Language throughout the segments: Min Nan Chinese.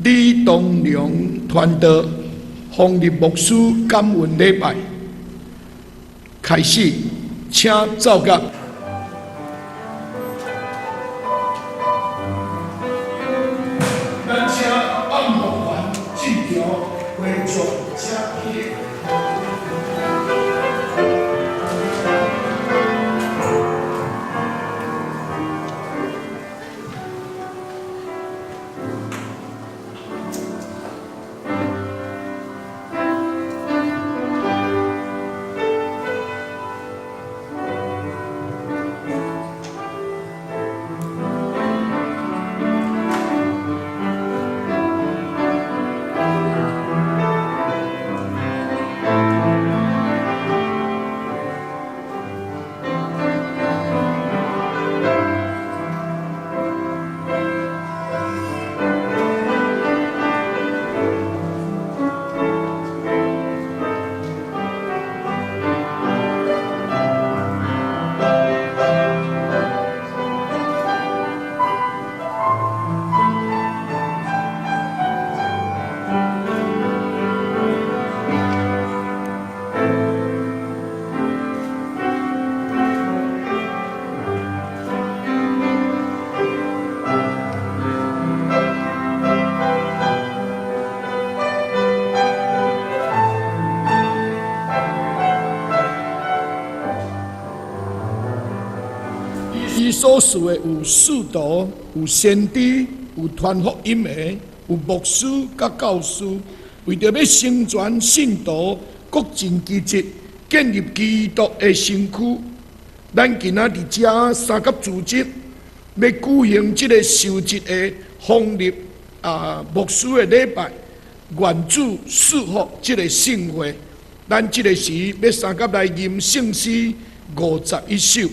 李東良傳道、方立牧師感恩禮拜開始，請奏樂。咱請按牧員進場，會眾請起立。伊所屬的有使徒、有先知、有傳福音的、有牧師佮教師，為著欲成全信徒，各盡其職，建立基督的身軀。咱今仔佇遮三級組織，欲舉行這个受職的封立牧師的禮拜，願主賜福這个聖會。咱這个時欲三級來吟聖詩51首。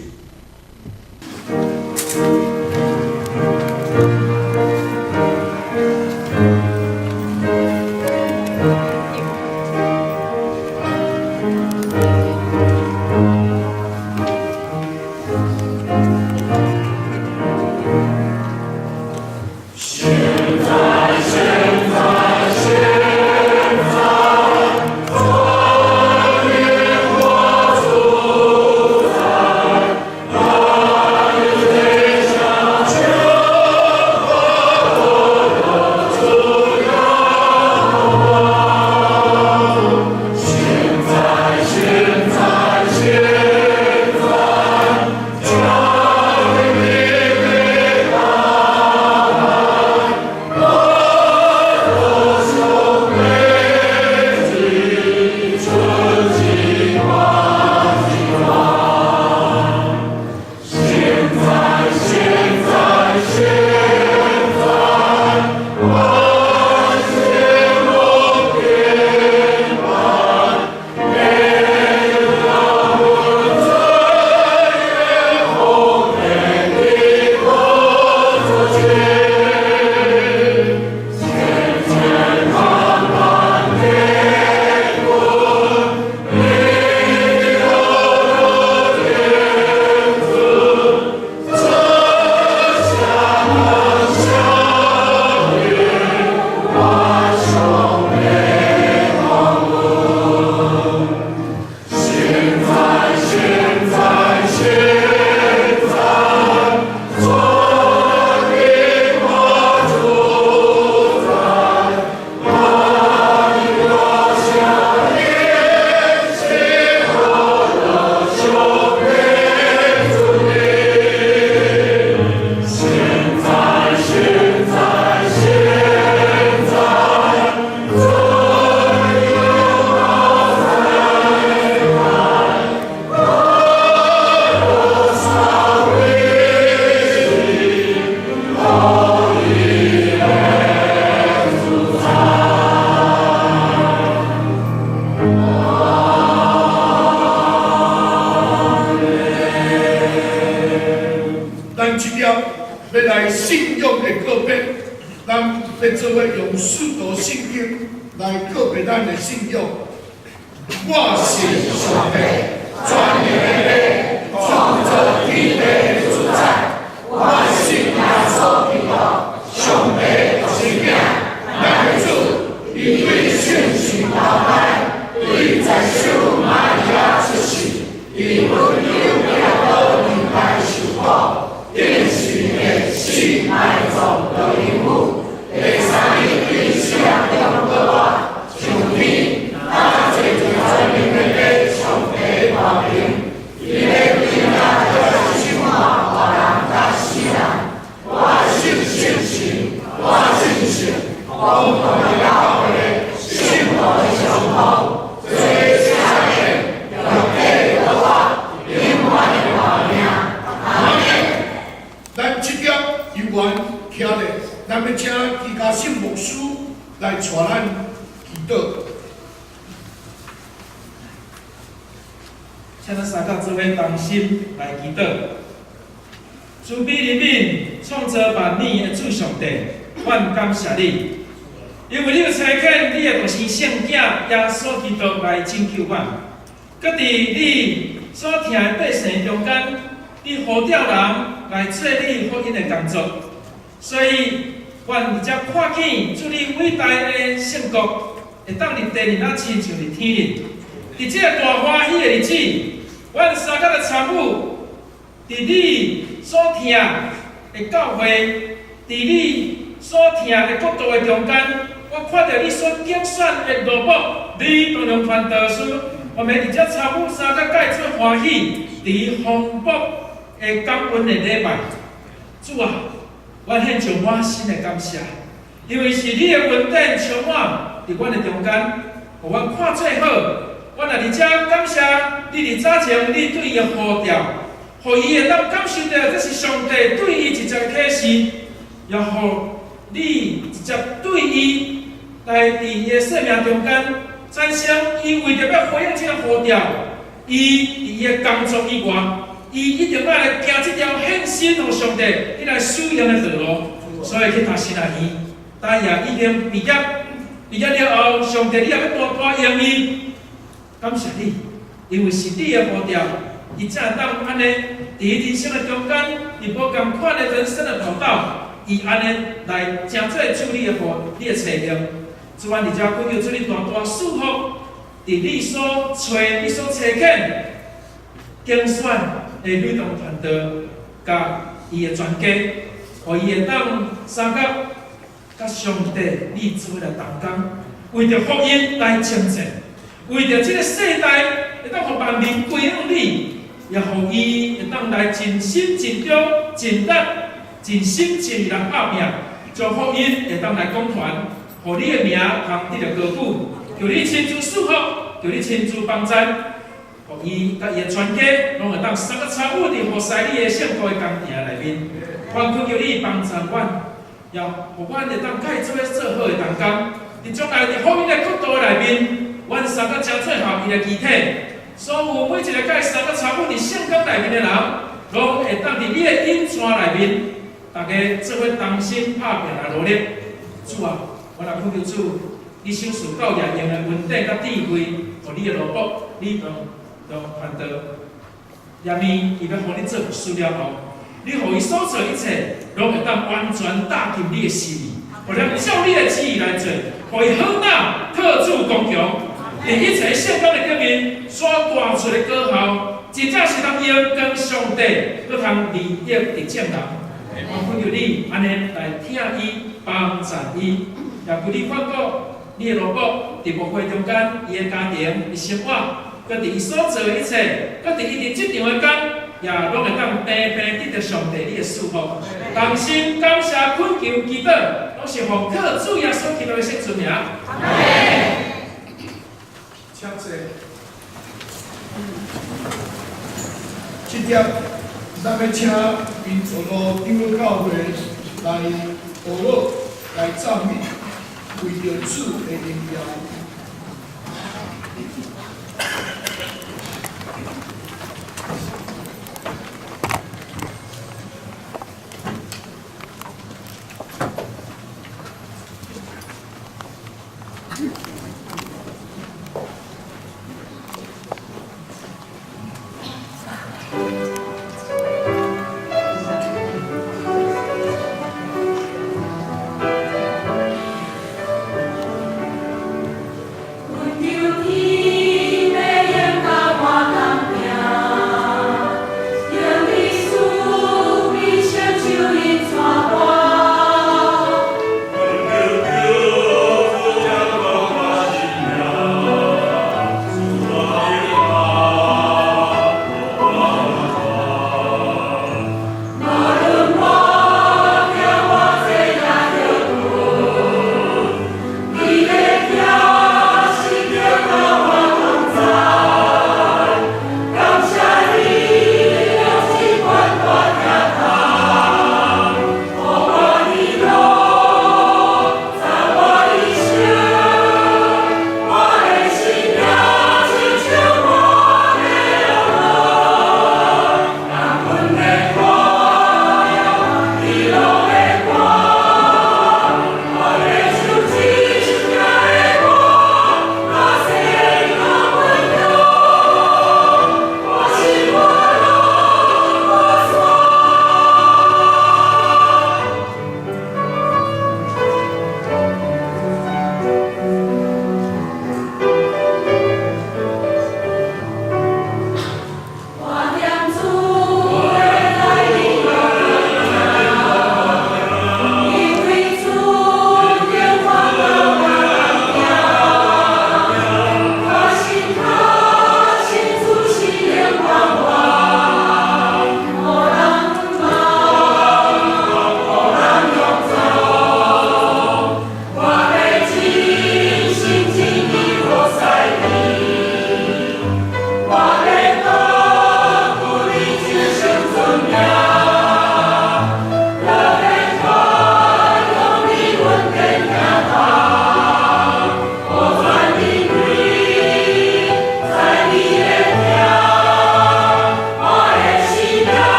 咱這粒欲來信仰的告別，咱欲做伙用使徒信經來告別咱的信仰。我信上帝，全能的父，創造天地的主宰。我信耶穌基督，上帝獨生囝，咱公同的教會，聖徒的相通，做赦免、肉體的復活、永遠的活命。阿們。咱這點有緣徛咧，咱欲請徐家信牧師來帶咱祈禱。請咱三甲做伙同心來祈禱。慈悲憐憫、創造萬物的主上帝，阮感謝你，因為你有差遣你的獨生聖子耶穌基督來拯救阮。閣佇你所疼的百姓中間，你呼召人來做你福音的工作。所以，阮佇遮看見主你偉大的聖國，會當佇地日仔親像佇天日。佇這個大歡喜的日子，阮三甲來參與，佇你所疼的教會，佇你所疼的國度的中間，我看著你所揀選的奴僕，呂東龍傳道師，我們佇遮參與三甲佮伊做歡喜，佇豐福的感恩的禮拜。主啊，我獻上滿心的感謝，因為是你的恩典充滿佇阮的中間，予阮看做好。我若佇遮感謝你佇早前你對伊的呼召，予伊會當感受著這是上帝對伊直接啟示，也予你直接對伊來佇伊的生命中間產生，伊為著欲回應這個呼召，伊佇伊的工作以外，伊一定愛來行這條獻身予上帝，去來使用的道路，所以去讀神學院，但也已經畢業，畢業了後，上帝你也欲大大用伊。感謝你，因為是你的呼召，伊才會當按呢，佇伊人生的中間，佇無仝款的人生的跑道，伊按呢來成做主你的呼，你的差用。主啊，佇遮祈求主你大大賜福，佇你所揣、你所差遣、揀選的呂東傳道，佮伊的全家，予伊會當相佮佮上帝你做伙來同工，為著福音來征戰。為著這個世代會當予萬民歸向你，也予伊會當來盡心盡忠、盡力、盡心盡意來拍拚，將福音會當來廣傳，予你的名通得著高舉。求你親自賜福，求你親自幫贊，予伊佮伊的全家攏會當相佮參與佇服侍你的聖國的工程內面。阮祈求你幫贊阮，也予阮會當佮伊做伙做好的同工，佇將來佇福音的國度內面。阮三個成做合伊的肢體，所有每一個佮伊相佮參與佇聖工內面的人，攏會當佇你的引帶內面，大家做伙同心拍拚來努力。主啊，我來祈求主，你賞賜教業用的恩典佮智慧，予你的奴僕，呂東龍傳道。耶米伊欲予你做牧師了後，你予伊所做一切，攏會當完全搭進你的心意，予咱照你的旨意來做，予伊好膽靠主剛強。佇一切聖工的頂面所帶出的果效，真正是通榮光上帝，閣通利益佇眾人。我懇求你按呢來疼伊、幫贊伊，也求你看顧你的奴僕佇牧會中間，伊的家庭、伊生活，閣佇伊所做的一切，閣佇伊佇職場的工，也攏會當平平得著上帝你的賜福。同心感謝懇求祈禱，攏是奉靠主耶穌基督的聖尊名。阿們。請坐。這點，咱欲請民族路長老教會來禱告、來讚美，為著主的榮耀。 求天。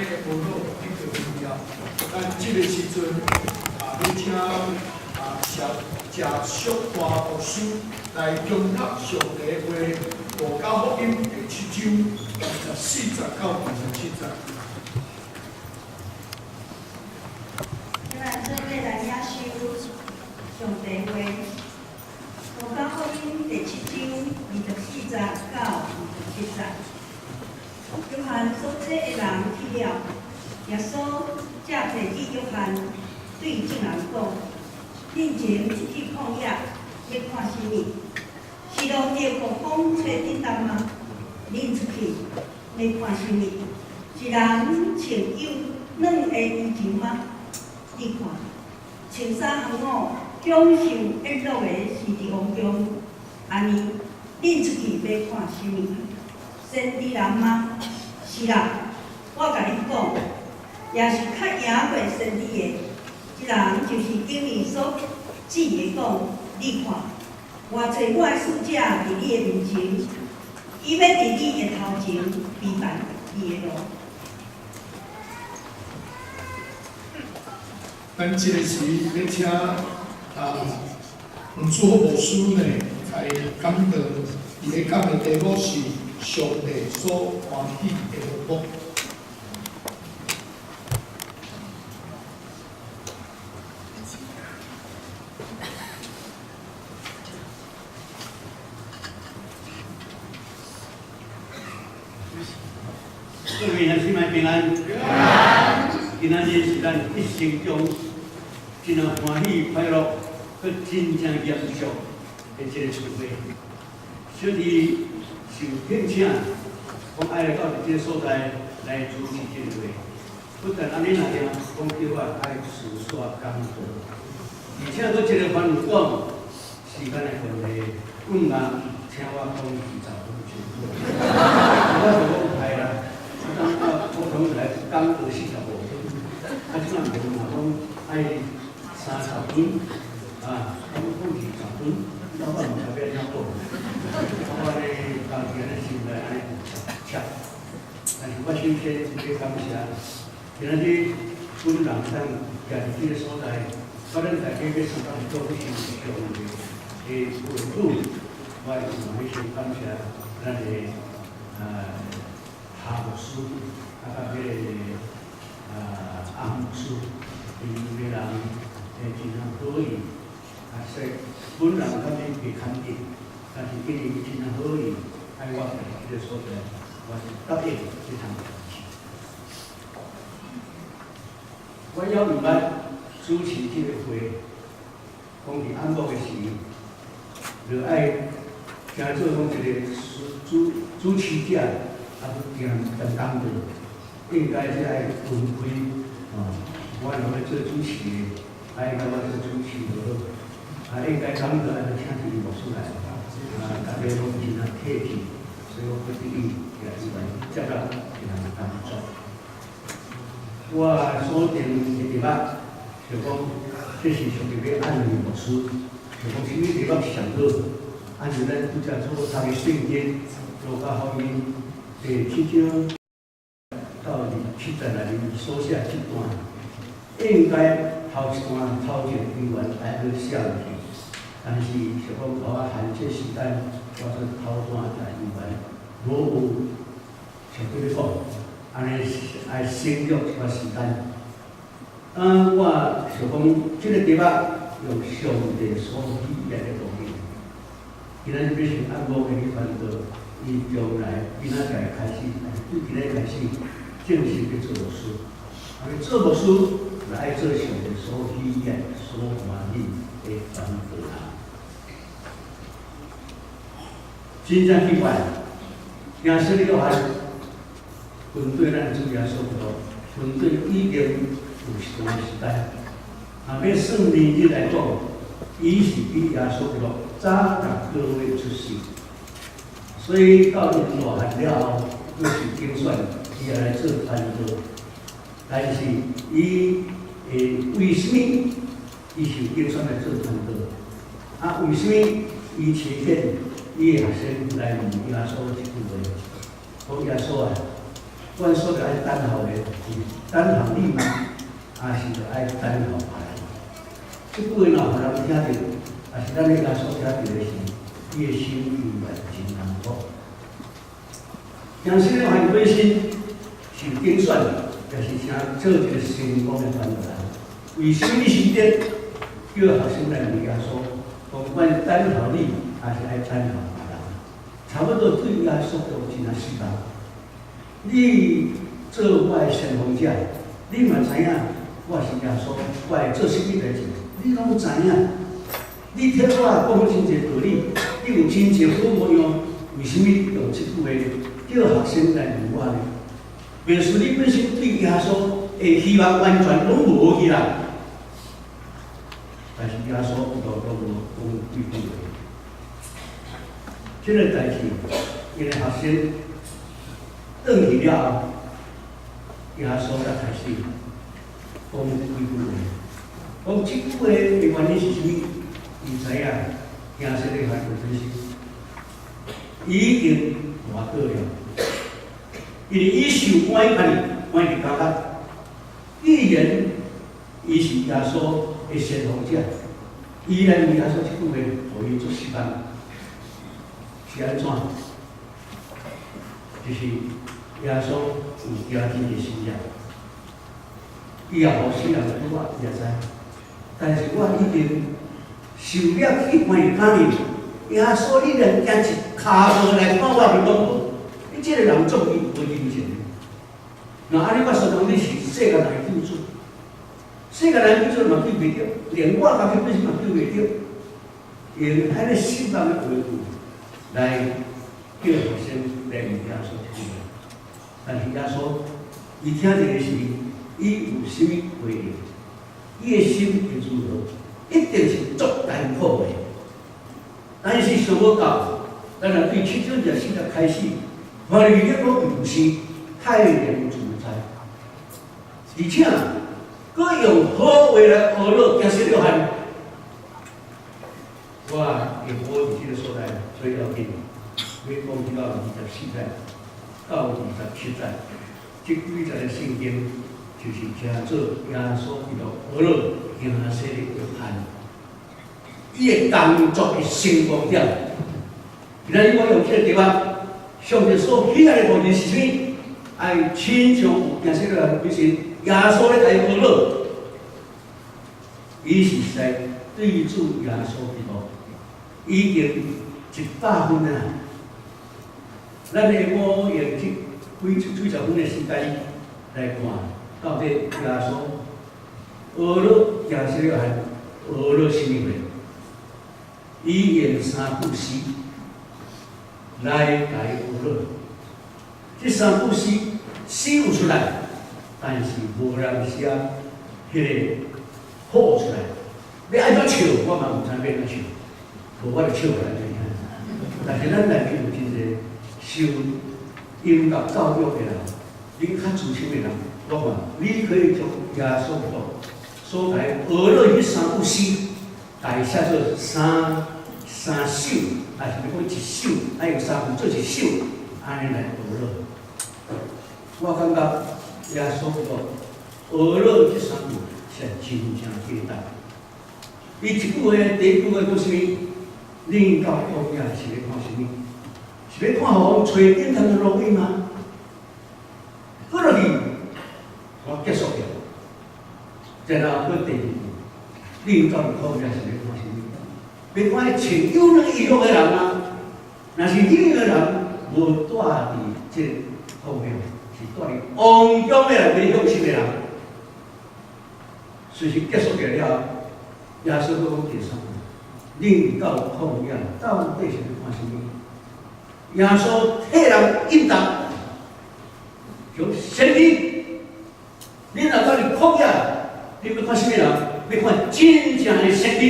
的恩好得著榮耀。咱這个時陣啊，欲請啊謝謝淑華牧師來恭讀上帝話，路加福音第七章24節到27節。咱做伙來領受上帝話，路加福音第七章24節到27節。約翰所洗的人去了，耶穌才提起約翰，對眾人講：恁前出去曠野，欲看啥物？是露著暴風吹振動嗎？恁出去欲看啥物？是人穿幼軟的衣裳嗎？你看，穿衫烘五，享受宴樂的是佇王宮。按呢，恁出去欲看啥物？先知人嗎？是啦，我共恁講，也是較贏過先知的。這人就是經文所指的講，你看，我差我的使者佇你的面前，伊欲佇你的頭前預辦你的路。咱這个時欲請啊黃主福牧師呢來講道，伊咧講的題目是上帝所歡喜的祝福。各位兄姊妹平安。今仔日是咱一生中真正歡喜快樂，閣真正嚴肅的一个聚會。小弟受聘請，講愛來到這个所在來主持這个會。不但按呢爾，講叫我愛持續講道，而且閣這个番有講，時間的關係，阮翁請我講20分鐘。我就講歹啦，當我我講來講45分，啊，這擺問嘛講愛30分，啊，講講20分，我毋知欲按怎講。我咧家己按呢心內按呢切，但是我首先欲感謝，今仔日阮人當徛佇這个所在，我咱大家欲相共做去受上帝的恩賜，我會嘛欲先感謝咱的夏牧師，啊，佮彼个阿牧師，𪜶兩个人會真正好意，啊，說本人較欲袂肯定，但是因為真正好意，愛我佇這个所在，我是答應這項代誌。我猶毋捌主持這个會，講佇按牧的時，就愛誠做講一个主持者，啊，去行擔當的，應該是愛分開，哦，我若欲做主持的，啊，應該我做主持就好，啊，應該講道愛請一个牧師來，啊，大家攏真正客氣，所以我決定伊來接納這項工作。我所定的題目，就講這是上帝欲按立牧師，就講啥物題目上好，按照咱拄才所讀的聖經，路加福音第七章到27節內面所寫這段，應該頭一段頭前經文愛去寫落去，但是是講我限制時間，我做頭段來經文無有上帝欲講，按呢愛省略一寡時間。啊，我想講，這个題目用上帝所喜悅的東西。今仔日欲先按牧的去傳道，伊將來今仔載開始，對今仔開始正式欲做牧師。啊，欲做牧師，就愛做上帝所喜悅、所歡喜的傳道人。真正奇怪，耶穌約翰跟對咱主耶穌基督，跟對已經有一段時間。啊，欲算年日來講，伊是比耶穌基督早6個月出世，所以到𪜶大漢了後，閣是揀選伊來做傳道。但是伊會為啥物伊受揀選來做傳道？啊，為啥物伊差遣伊的學生來問耶穌這句話？講耶穌啊，阮所著愛等候的是等候你嗎？還是著愛等候別人？這句話若予人聽著，抑是咱的耶穌聽著的時，伊的心猶原真難過。驚死了還本身受揀選，也是成做一個成功的傳道人。為什麼你是得叫學生來問耶穌，講阮等候你，還是愛等候別人？差不多對耶穌都真啊失望。你做我的先鋒者，你嘛知影我是耶穌，我會做啥物代誌，你攏知影。你聽我講真濟道理，你有真濟好模樣，為啥物用這句話叫學生來問我呢？表示你本身對耶穌的希望完全攏無去啦。但是耶穌都攏無講幾句話。這個代誌，𪜶的學生轉去了後，耶穌才開始講幾句話。講這句話的原因是啥物？伊知影，驚洗約翰本身已經跋倒了，因為伊受關起，關佇監獄。既然伊是耶穌的先鋒者，伊來問耶穌這句話，予伊足失望，是按怎？就是耶穌有行真濟神蹟，伊也予死人復活，伊也知。但是我已經受了去關佇監裡，耶穌，你連行一跤步來看我面攏無，你這個人足無人情。若按呢，我相當你是世間人的救主，世間人救主嘛救袂著，連我家己本身嘛救袂著，用彼个失望的話語來叫學生來問耶穌這句話。但是耶穌，伊聽著的時，伊有啥物回應？伊的心會如何？一定是足艱苦的。但是想無到，咱若對七章24節開始，看見伊講毋是泰然自在，而且閣用好話來呵咾驚洗約翰。我用我佇這個所在，所以要緊，欲講去到24節到27節，這幾節的聖經就是稱做耶穌基督呵咾驚洗約翰，伊的工作的成功點。今仔日我用這個題目，上帝所喜愛的部分是啥物？愛親像有驚洗約翰本身，耶穌咧共伊呵咾，伊是在對主耶穌基督已經100分啊！咱會我用這幾十分的時間來看，到底耶穌呵咾驚洗約翰呵咾啥物話？伊用三句詩來共伊呵咾。這三句詩詩有出來，但是無人寫彼個譜出來。欲按怎唱，我嘛毋知欲按怎唱，無我就唱予來聽。但是咱內面有真濟受音樂教育的人，恁較資深的人，我看你可以將耶穌基督所來呵咾彼三句詩，共伊寫做三首，還是講一首，愛用三句做一首，按呢來呵咾。我感覺耶穌基督呵咾這三句是真正簡單。伊一句話，第一句話講啥物？恁到曠野是欲看啥物？是欲看予風吹頂頭的落葉嗎？過落去，我結束了。然後閣第二句，恁到曠野是欲看啥物？欲看彼穿有兩衣服的人嗎？若是彼個人無蹛佇這個曠野，是蹛佇王宮的內面享受的人。事實結束了，耶穌閣講第三句：恁到曠野到底是欲看啥物？耶穌替人應答，叫先知。恁若到佇曠野，恁欲看啥物人？欲看真正的先知。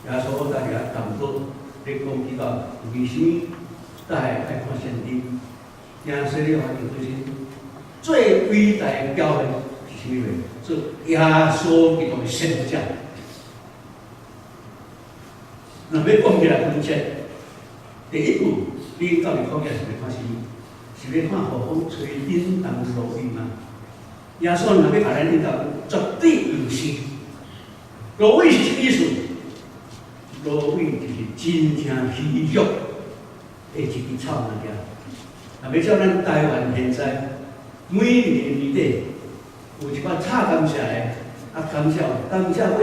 耶穌在遐淡薄咧講起到為啥物大家愛看先知？耶穌咧話就是最偉大的表現是啥物話？做耶穌基督的先鋒者。若欲講起來分析，第一句，恁到佇曠野是欲看啥物？是欲看予風吹振同蘆葦嗎？耶穌若欲共咱引導，絕對毋是。蘆葦是啥物意思？蘆葦就是真正虛弱的一支草仔爾。若欲照咱台灣現在每年年底有一寡插甘蔗的，啊甘蔗甘蔗尾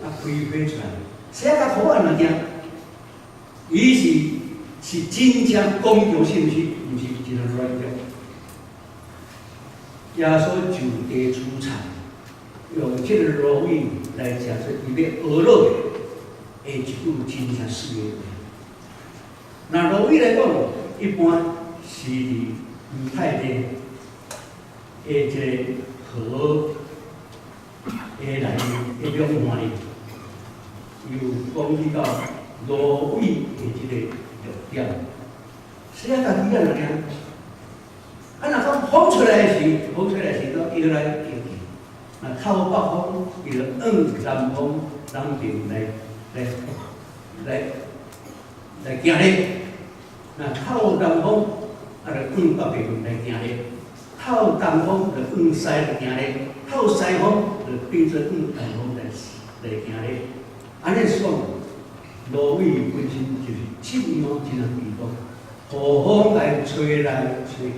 啊開花出來，寫較可愛物件，伊是真正剛強，是毋是？毋是真軟弱。耶穌就地取材，用這个蘆葦來食做伊欲學落的一句真正媠的話。若蘆葦來講，一般是佇猶太地的一个河的內面的兩岸裡，有講起到蘆葦的這个弱點。寫家己啊，爾。啊，若講風吹來時，風吹來時，都搖來搖去。若靠北風，伊就向南風南邊來行咧。若靠南風，啊，就向北邊來行咧；靠東風，就向西來行咧；靠西風，就變做向東風來行咧。按呢算，蘆葦本身就是這樣真正比講，予風來吹來吹去。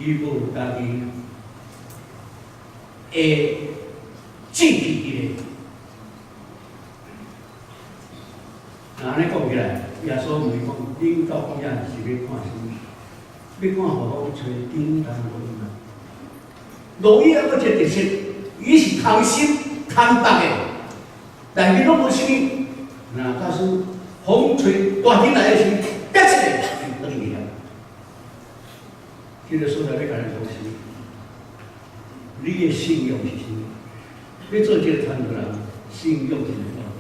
伊無家己會志氣佇咧。若按呢講起來，耶穌問伊講：恁到曠野是欲看啥物？欲看予風吹振同蘆葦嗎？蘆葦猶閣一个特色，伊是空心空白的，內面攏無啥物。若假使風吹大陣來的時，啪一下就斷去啊！這个所在欲共咱講啥物？你的信仰是啥物？欲做這个傳道人，信仰是要緊。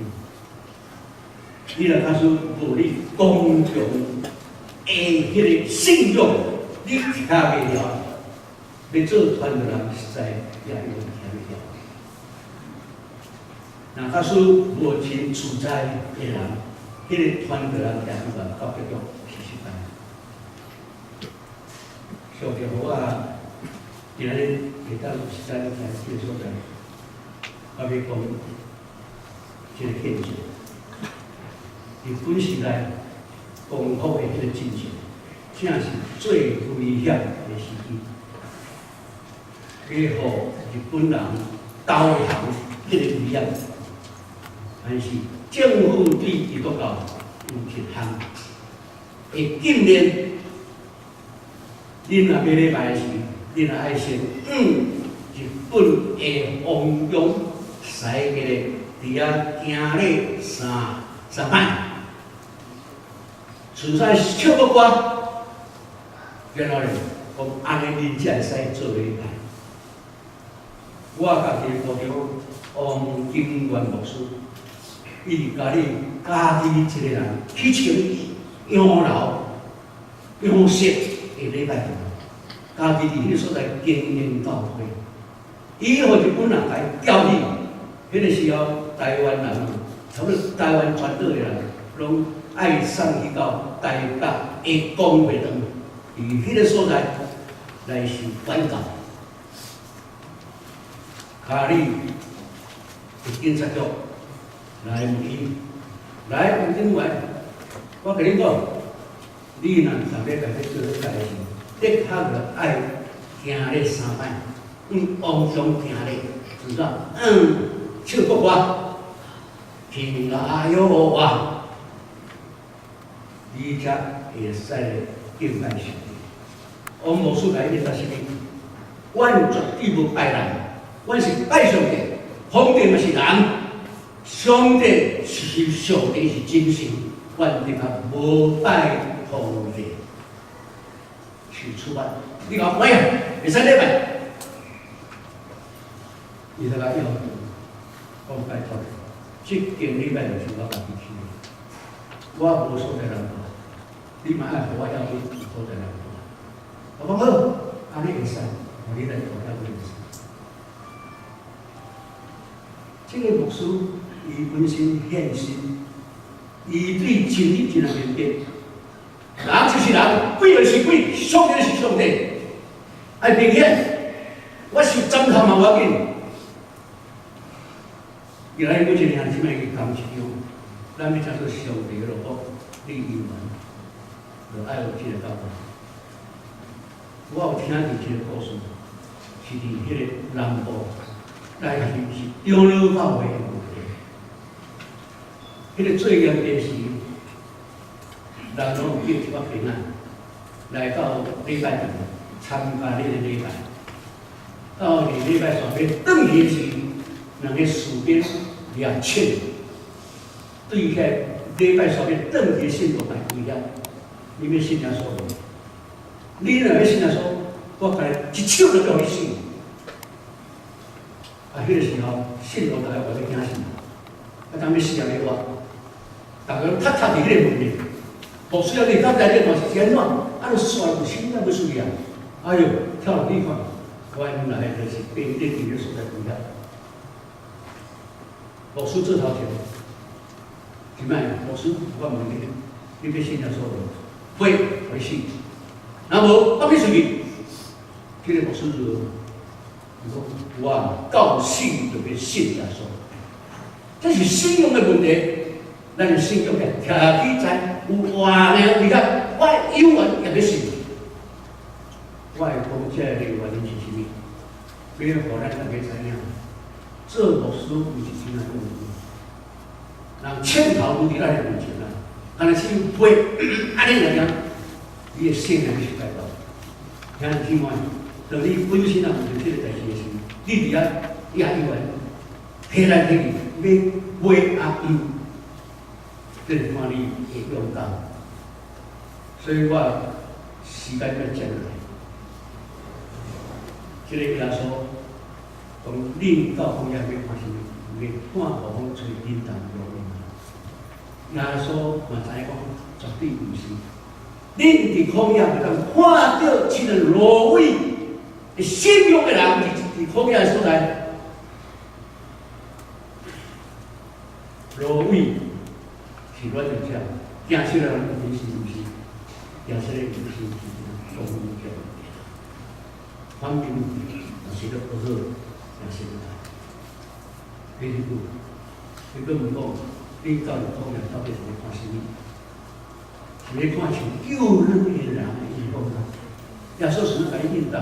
你若假使無你剛強的彼个信仰，你徛袂牢，欲做傳道人實在也有徛袂牢。若假使無真自在的人，彼个傳道人行出來到結局是失敗。上帝予我今仔日會當有時間來這个所在，我欲講這个現象。日本時代光復的彼个進程，正是最危險的時機，欲予日本人投降彼个危險，但是政府對基督教有一項的禁令，恁若欲禮拜時，恁若愛先向日本的方向駛過來，佇遐行禮三擺。隨使唱國歌，然後咧，講按呢恁才會使做禮拜。我家己部長王金元牧師，伊家己家己一个人去穿洋樓、洋式的禮拜堂，家己佇彼个所在經營教會。伊予日本人共伊調去，彼个時候台灣人啊，差不多台灣全島的人，攏愛送去到台北的公會堂，佇彼个所在來受管教。卡里的警察局來問伊，來王警員，我共你講，你若逐禮拜欲做禮拜時，的確著愛行禮三擺，向王鄉行禮，是怎？唱國歌，聽啊喲啊，你才會使來敬拜上帝。王牧師來伊說啥物？阮絕對無拜人，阮是拜上帝。皇帝嘛是人，上帝是上帝是真神，阮的確無拜皇帝，受處罰。你共我關啊，袂使禮拜。伊就共要求，講拜託，這間禮拜就是我家己去的，我無所在通蹛，你嘛愛予我遐去所在通蹛。我講好，按呢會使，予你來蹛遐會使。這个牧師伊本身獻身，伊對真理真明白。人就是人，鬼就是鬼，上帝就是上帝。愛明顯，我受針頭嘛無要緊。伊來每一個人這擺去講一樣，咱欲稱做上帝的奴僕，你猶原就愛有這個感覺。我有聽著一個故事，是佇彼個南部，但是是長老教會的問題。彼個最嚴重是，人攏有叫一寡朋友來到禮拜堂參加這個禮拜，到禮禮拜煞欲轉去時，兩个士兵掠槍，對遐禮拜煞欲轉去的信徒來威脅，你欲信耶穌無？你若欲信耶穌，我共你一手就叫你死。啊，彼個時候，信徒逐个話欲驚死，啊，當欲死也欲活，逐个攏踢踢佇彼個門面。牧師啊，你敢知這段是按怎？啊，就煞有心啊，欲死啊！哎喲，跳落去看，原來就是兵丁佇咧所在威脅。牧師做頭前，是咩？牧師，我問你，你欲信耶穌無？會，會信。若無，放你出去。這個牧師就伊講，我到死就欲信耶穌。這是信仰的問題。咱的信仰徛起在有偌個你看，我猶原也欲信。我會講這个原因是啥物？欲予咱大家知影，做牧師有一真個問題。人槍頭拄佇咱的面前啊，敢若是飛按呢爾爾，你的性命是敗到。兄弟姊妹，當你本身也有著這个代誌的時，你佇遐也猶原提來提去，欲買啊毋，這是看你的勇敢。所以我時間欲接落來，這个耶穌講，恁到曠野欲看啥物？欲看暴風吹冷淡蘆葦。耶穌嘛知影講，絕對毋是。恁佇曠野會當看著這個蘆葦的信仰的人，佇曠野的所在，蘆葦是軟就食，行出來人是毋是？行出來毋是是講叫，反正若是咧不好，也是來。你去講，你閣問講，你到底曠野到底是咧看啥物？是咧看像幼嫩的人的衣服嗎？耶穌是欲共你引導，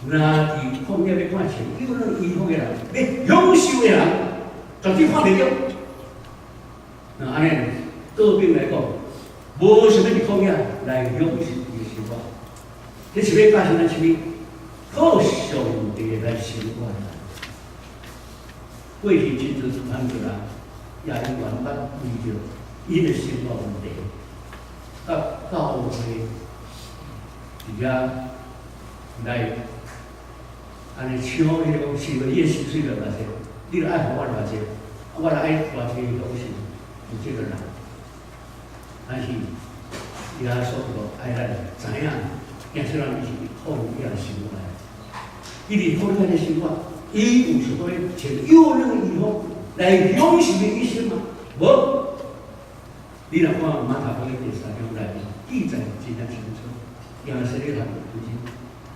若佇曠野欲看穿幼嫩衣服的人，欲享受的人，絕對看袂著。那按呢，倒轉來講，無想欲佇曠野來享受伊的生活，這是欲教訓咱啥物？靠上帝來生活。過去真濟傳道人也猶原捌為著𪜶的生活問題，佮教會佇遐來按呢搶彼个講，是毋你的薪水著偌濟，你著愛予我偌濟，我著愛偌濟享受，有這个人。但是耶穌就愛咱知影，耶穌人伊是佇曠野生活，伊佇曠野咧生活，伊有想講欲穿幼嫩衣服來享受的一生嗎？無。你若看馬太福音第三章內面記載真正清楚，耶穌咧學本身，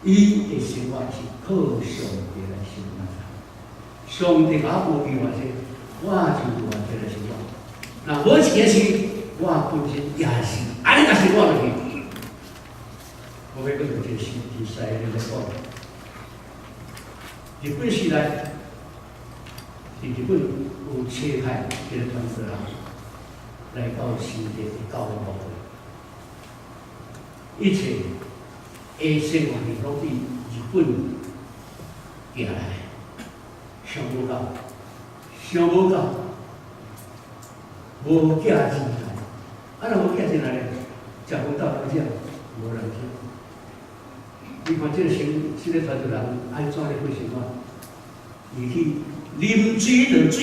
伊的生活是靠上帝來生活。上帝共我保庇偌濟，我就有偌濟來生活。若無一件事，我本身也是按呢共生活落去。我欲閣用一個實際來講，日本時代，佇日本有差派一個傳道人來到新竹的教會牧會，一切的生活攏對日本寄來，想無夠，想無夠，無寄進來，啊，若無寄進來咧，食飯鬥人食，無人食。你看這個生，這個傳道人按怎咧過生活？伊去啉水就水，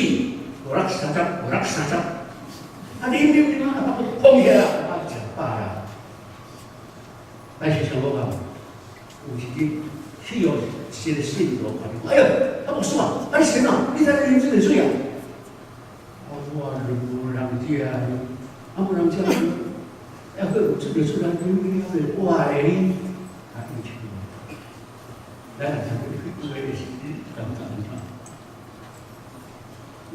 五六三十，五六三十，啊，啉啉啉啊，放起來，啊，食飽啦。但是想無夠，有一日去予一個信徒看著，哎喲，啊牧師啊，啊你是按怎？你怎啉這个水啊？我無人食，啊無人食，抑閣有出著出來，你你哇咧你，啊，伊唱，咱來聽這句話的時，你感覺按怎？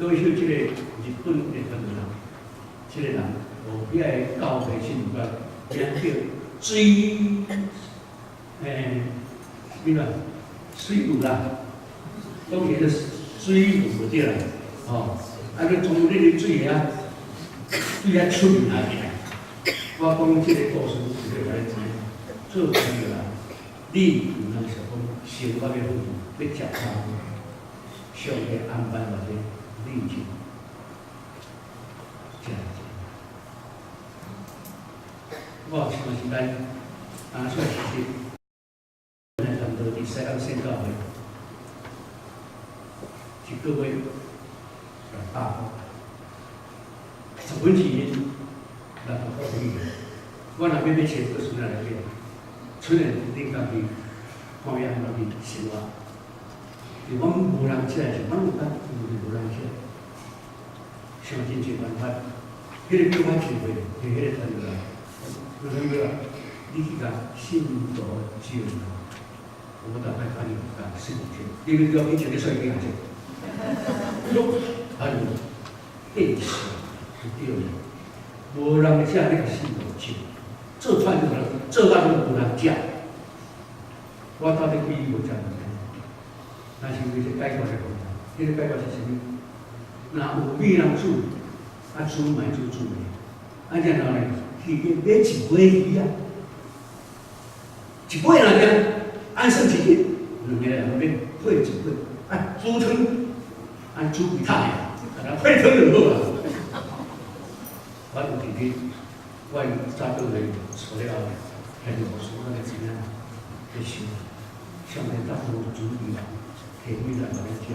落去這個日本的傳道人，這個人哦，遐個教會是毋捌，名叫水，啥物啦？水牛啦，講起個水牛對啦，吼，啊，你從你個水遐，水遐出來起來。我講這個故事是欲共你知影，做朋友啦，你毋通想講生活欲好，欲食較好，上帝安排偌濟，你就食濟。我有長時間拿出來實習，來差不多佇西港聖教會，一個月600箍，1/10600箍去。我若欲買車，閣剩來買，雖然恁家己看欲按怎去生活，是阮無人食的時，阮有當無人食，想盡濟辦法，彼個叫我聚會，是彼個傳道人，我講了，你去共信徒招，我大概翻譯共信徒招，你欲叫以前你算幾下錢？哎呦，變相是對的，無人食你共信徒招，做傳道人做到都無人食，我到底幾無食物件？但是為這解決的問題，這個解決是啥物？若有米人煮，啊煮嘛煮煮的，啊然後呢，去買一尾魚啊，一尾若爾，按算一日，兩個人欲配一尾，啊煮湯，啊煮規桶的，啊配湯就好啊。我有佇咧，我早倒來出了後，現在牧師我就知影，咧想，上帝答有主意啊，提米來予咱食。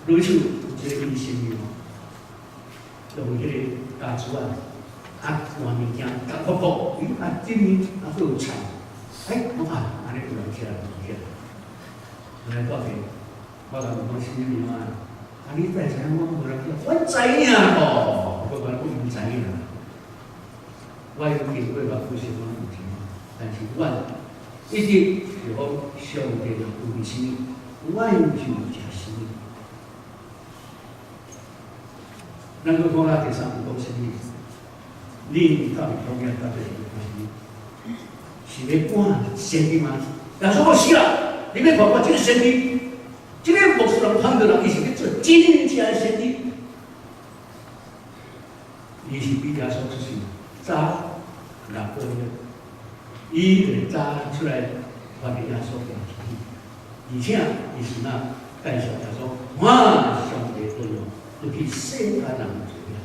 落手有一個醫生吼，用彼個家煮啊，啊換物件，夾卜卜，咦啊這面啊閣有菜，欸，我看按呢有人食，有人食。來到底，我共問講啥物啊？啊你哪會知影我無人食？我知影哦，我講我毋知影。我有經過目睭，我毋知影，但是阮一直是講上帝有啥物，阮就食啥物。咱閣看下第三句講啥物？恁到底講遐到底是欲講啥物？是欲趕先知嗎？耶穌講死啦！你欲看看這個先知，這個牧師人傳道人，伊是欲做真正的先知。伊是比耶穌出世早6個月，伊就早出來發現耶穌的而且伊是哪介紹耶穌，哇！上帝恩哦，就去世間人罪啊！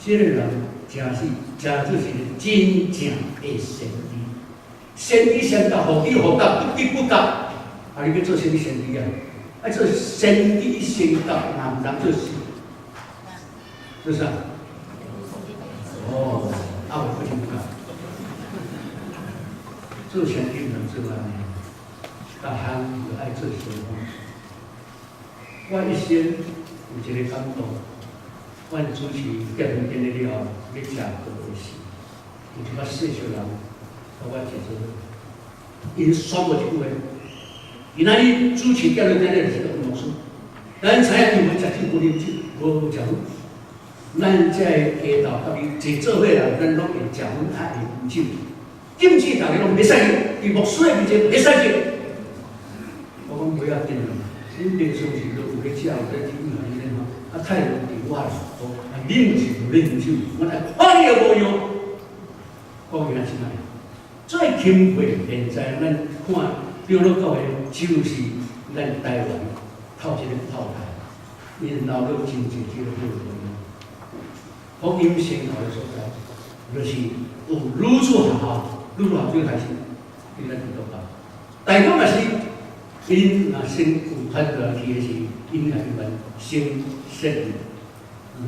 這個人誠是誠做是真正的先知。先知先覺，予知予覺，不知不覺。啊！你欲做啥物先知啊？愛做先知先覺，若毋通做事，做啥？哦，啊有不知不覺。做先知毋通做按呢，逐項就愛做先鋒。我一生有一個感動，阮主持結婚典禮了後，欲食糕的時，有一個細小人共我坐做伙，𪜶宣布一句話：今仔日主持結婚典禮是黃牧師，咱知影伊無食酒，無啉酒，無食薰。咱這个下晝佮伊坐做伙人，咱攏會食薰，較會飲酒。禁止逐家攏袂使啉，佇牧師的面前袂使啉。我講不要緊啦，恁平常時都有咧食，有咧飲啊，安尼吼。啊，態度佇我來講，啊，恁是無咧飲酒，我來看你的模樣。講起來是啥？最欽佩現在咱看長老教會，就是咱台灣頭一個炮台，𪜶留了真濟這個好的福音宣教的所在，就是有女子學校，女子學校最開始，佇咱基督教，大講也是，𪜶若先有傳落去的是，𪜶來去先設立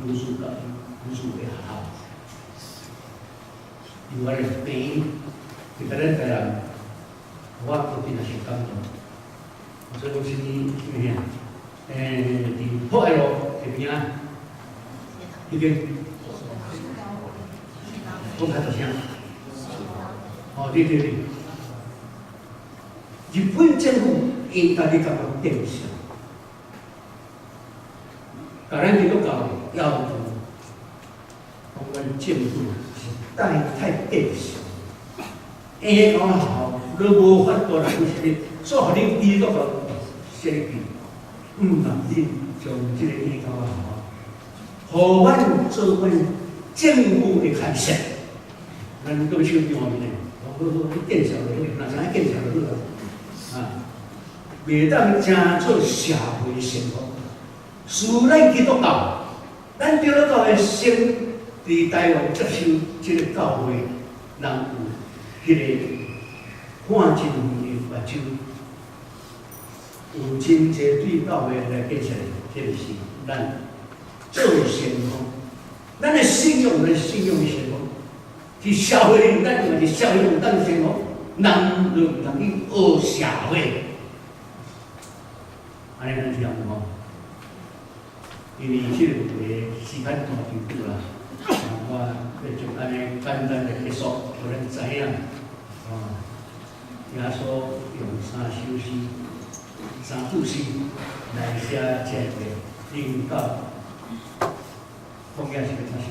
女子教育、女子的學校，另外咧病院，佇咱台南，我都真是感動。所以講啥物啥物啊？佇博愛路這邊啊，彼間。講較大聲。哦，對對對，日本政府𪜶家己感覺見笑，共咱基督教要求，講阮政府是太太見笑，嬰仔學校你無法度來去設立，所以予恁基督教設立，毋通恁將這個嬰仔學校，予阮做阮政府的開設，咱閣欲手張面的，好好，你見笑就好，若知影見笑就好啊，啊，袂當成做社會先鋒。屬咱基督教，咱基督教的先佇台灣接受這個教會，人有彼個看真遠的目睭，有真濟對教會來建設，這個是咱做先鋒。咱的信仰，咱信仰的先鋒，佇社會裡，咱嘛是社會中當先鋒，人就毋通去學社會。按呢咱聽有無？因為這個問題時間太長久啦，我欲將按呢簡單來結束，予咱知影。哦，耶穌用三首詩、三句詩來寫這個領導。講也是欲是是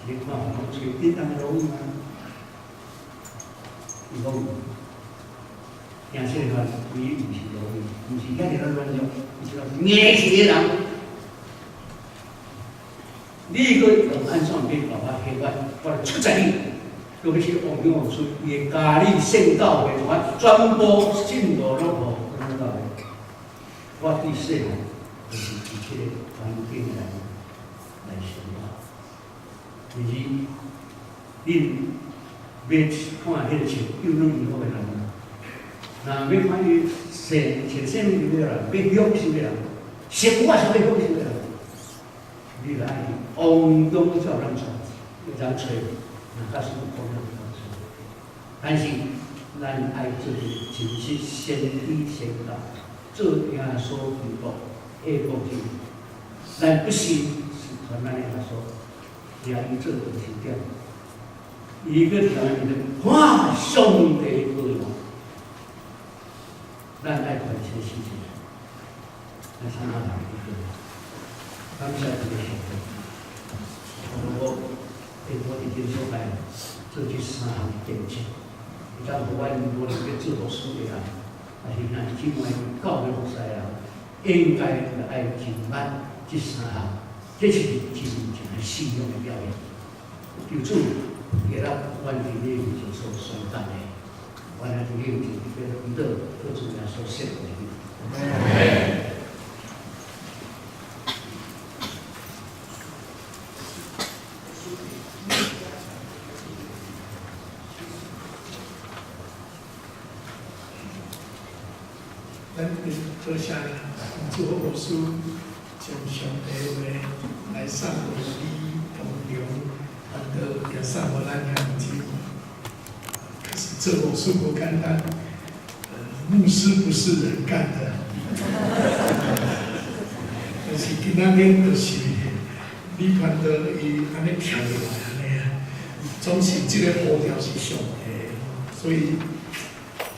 咧看風吹叮當的落雨嗎？伊講，聽說話，伊毋是落雨，毋是遐爾仔軟弱，伊是硬氣的人。你閣用按怎去共我彼法，我就出在你。閣欲去王勇老師，伊的嘉義聖教會，我全部信徒攏予阮教會。我對細漢就是佇這個環境來來生活。就是恁欲看彼個穿幼女衣服的人，若欲看伊穿穿啥物衣服的人，欲享受的人，生活上欲享受的人，你來去王勇照咱傳，咱揣，若假使講咱講但是咱愛做一個真實先知先教，做耶穌基督愛國者，咱不是是傳咱的耶穌。也伊做中心點，伊閣聽伊就看上帝羔羊，咱愛傳這個事情，咱啥人來去做？感謝這個上帝，我會我佇這個所在做這三項見證，會當予阮無論欲做牧師的人，還是咱姊妹教會服侍的人，應該愛真捌這三項。這是真正的信仰的表現。求主，今日阮佇你面前所宣講的，阮來佇你面前特別祈禱，靠主耶穌聖名。阿咱多謝主牧師將上帝話來送予你同榮，傳道也送予咱兄弟姊妹。可是做牧師無簡單，牧師不是人幹的。但是今仔日就是李傳道伊按呢跳入來按呢啊，總是這個呼召是上帝，所以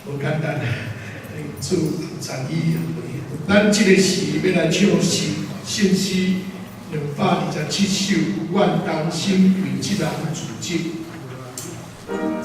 無簡單。主讚伊，咱這個時欲來唱詩聖詩227首，願同心為這人組織。 Yeah.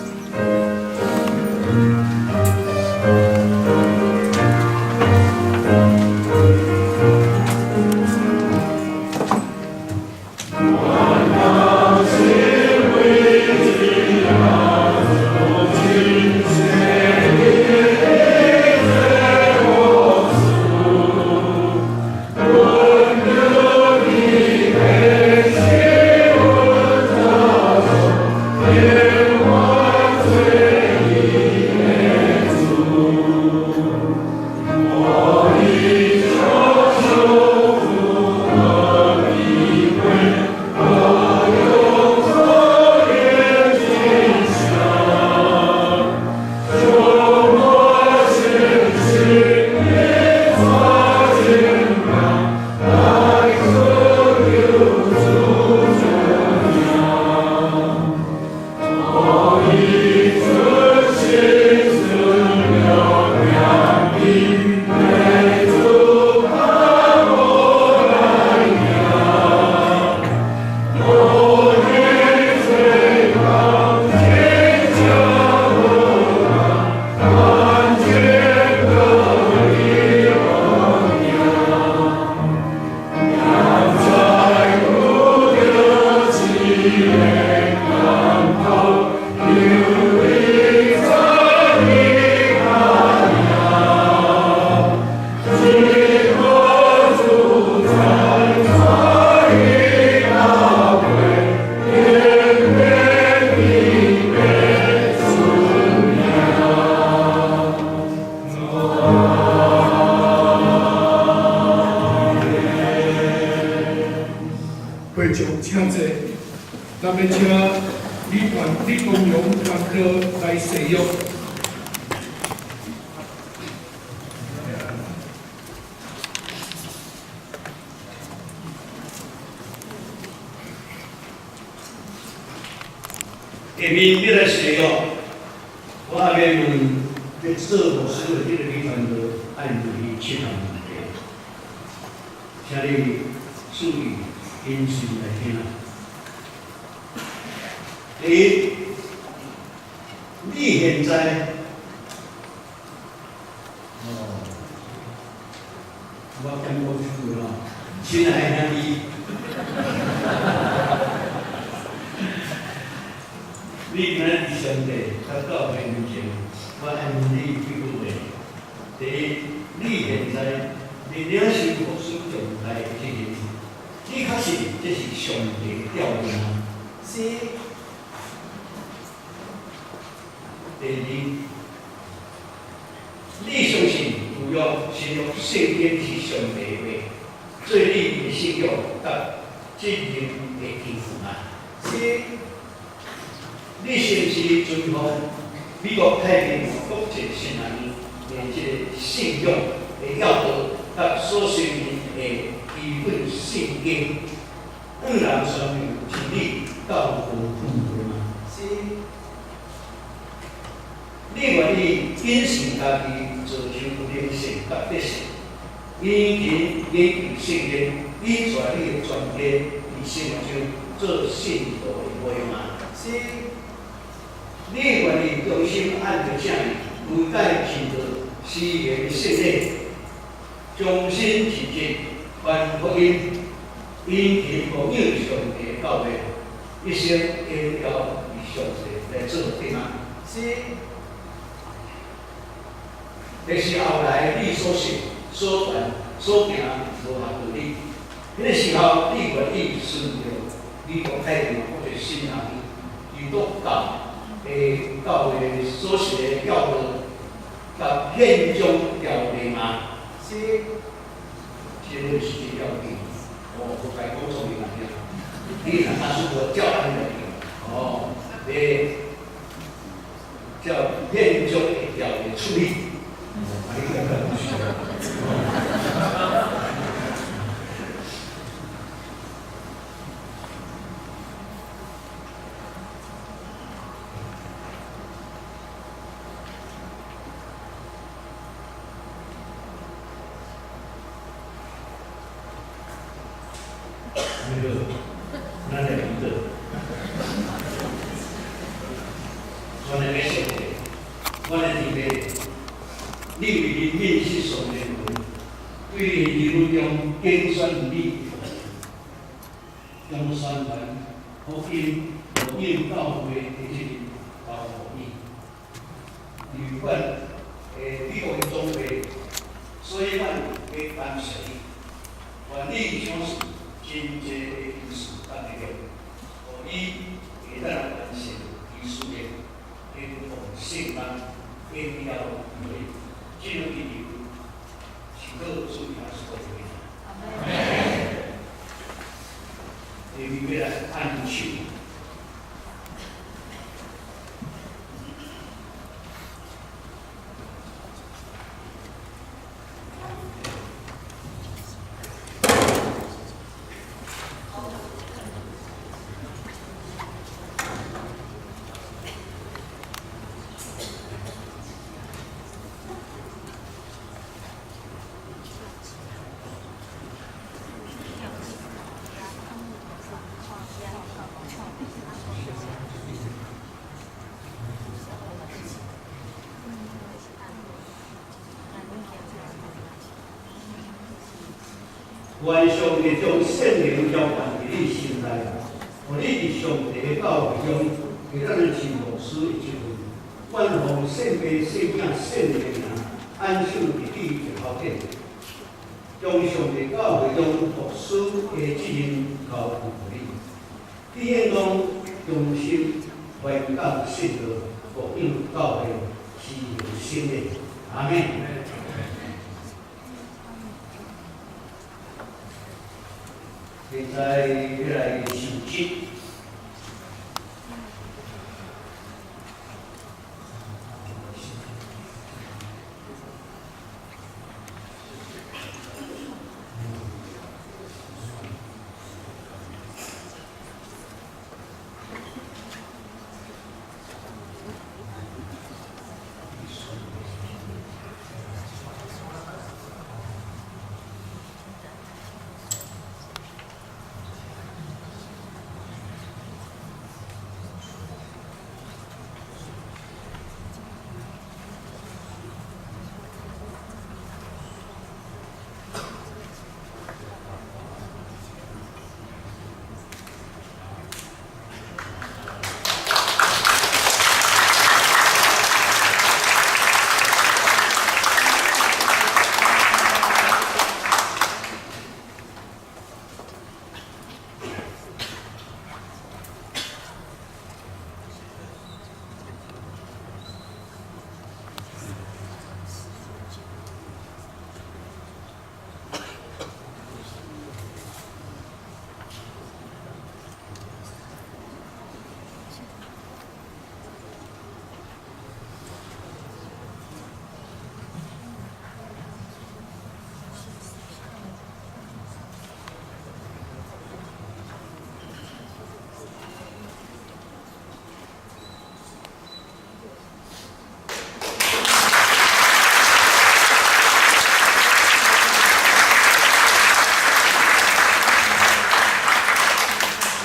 会长请坐，咱欲请李东荣传道来誓约。下面欲来誓约，我爱欲问欲做牧师的这个李传道，爱问伊七项问题，请你注意谨慎来听。第一，你现在，哦，我敢讲出来，亲爱的兄弟。你今仔伫上帝佮教会面前，我爱问你几句话。第一，你现在你领受牧师状态的责任，你确信这是上帝的调任吗？是。第二，你相信旧约、新约圣经是上帝的话，做你的信仰佮责任的基础吗？是。你是毋是遵奉美國太平洋國際神學院的這个信仰的要道，佮所承認的基本聖經，向人宣揚真理教導訓誨嗎？是。你願意謹慎家己自修靈性佮德性，殷勤研究聖經，以帶你的專家佇生活中做信徒的模樣嗎？是。你願意忠心按著正義，悔改認罪，施行聖禮，忠心盡職，傳福音，殷勤牧養上帝的教會，一生榮耀予上帝來做對嗎？是。但是後來你所信、所傳、所行無合道理，彼个時候你願意順著美國太平洋國際神學院基督教的教會所寫的教導，佮憲章條例嗎？是。這個是真要緊，哦，無該講錯伊來聽。你若假使無照按呢來哦，你照憲章的條例處理。啊，你感覺不是？那個，咱來祈禱。我來欲上帝，我來天父，你為憐憫失喪的人，對兒女中揀選你，將宣傳福音、牧養教會的責任交予你。有關美國的總會，所以阮欲感謝你，願你賞賜真濟的恩賜佮力量，予你會當完成伊使命，恢復聖工，榮耀予你。這個祈求是靠主耶穌的名。下面欲來按手。願上帝將聖靈澆灌佇你心內，予你伫上帝的教會中，會當是牧師的職分，願奉聖父、聖囝、聖靈的名，按手佇你額頭頂，將上帝教會中牧師的職任交付予你。你應當忠心傳講信道，牧養教會，施行聖禮。阿們。現在欲來受洗。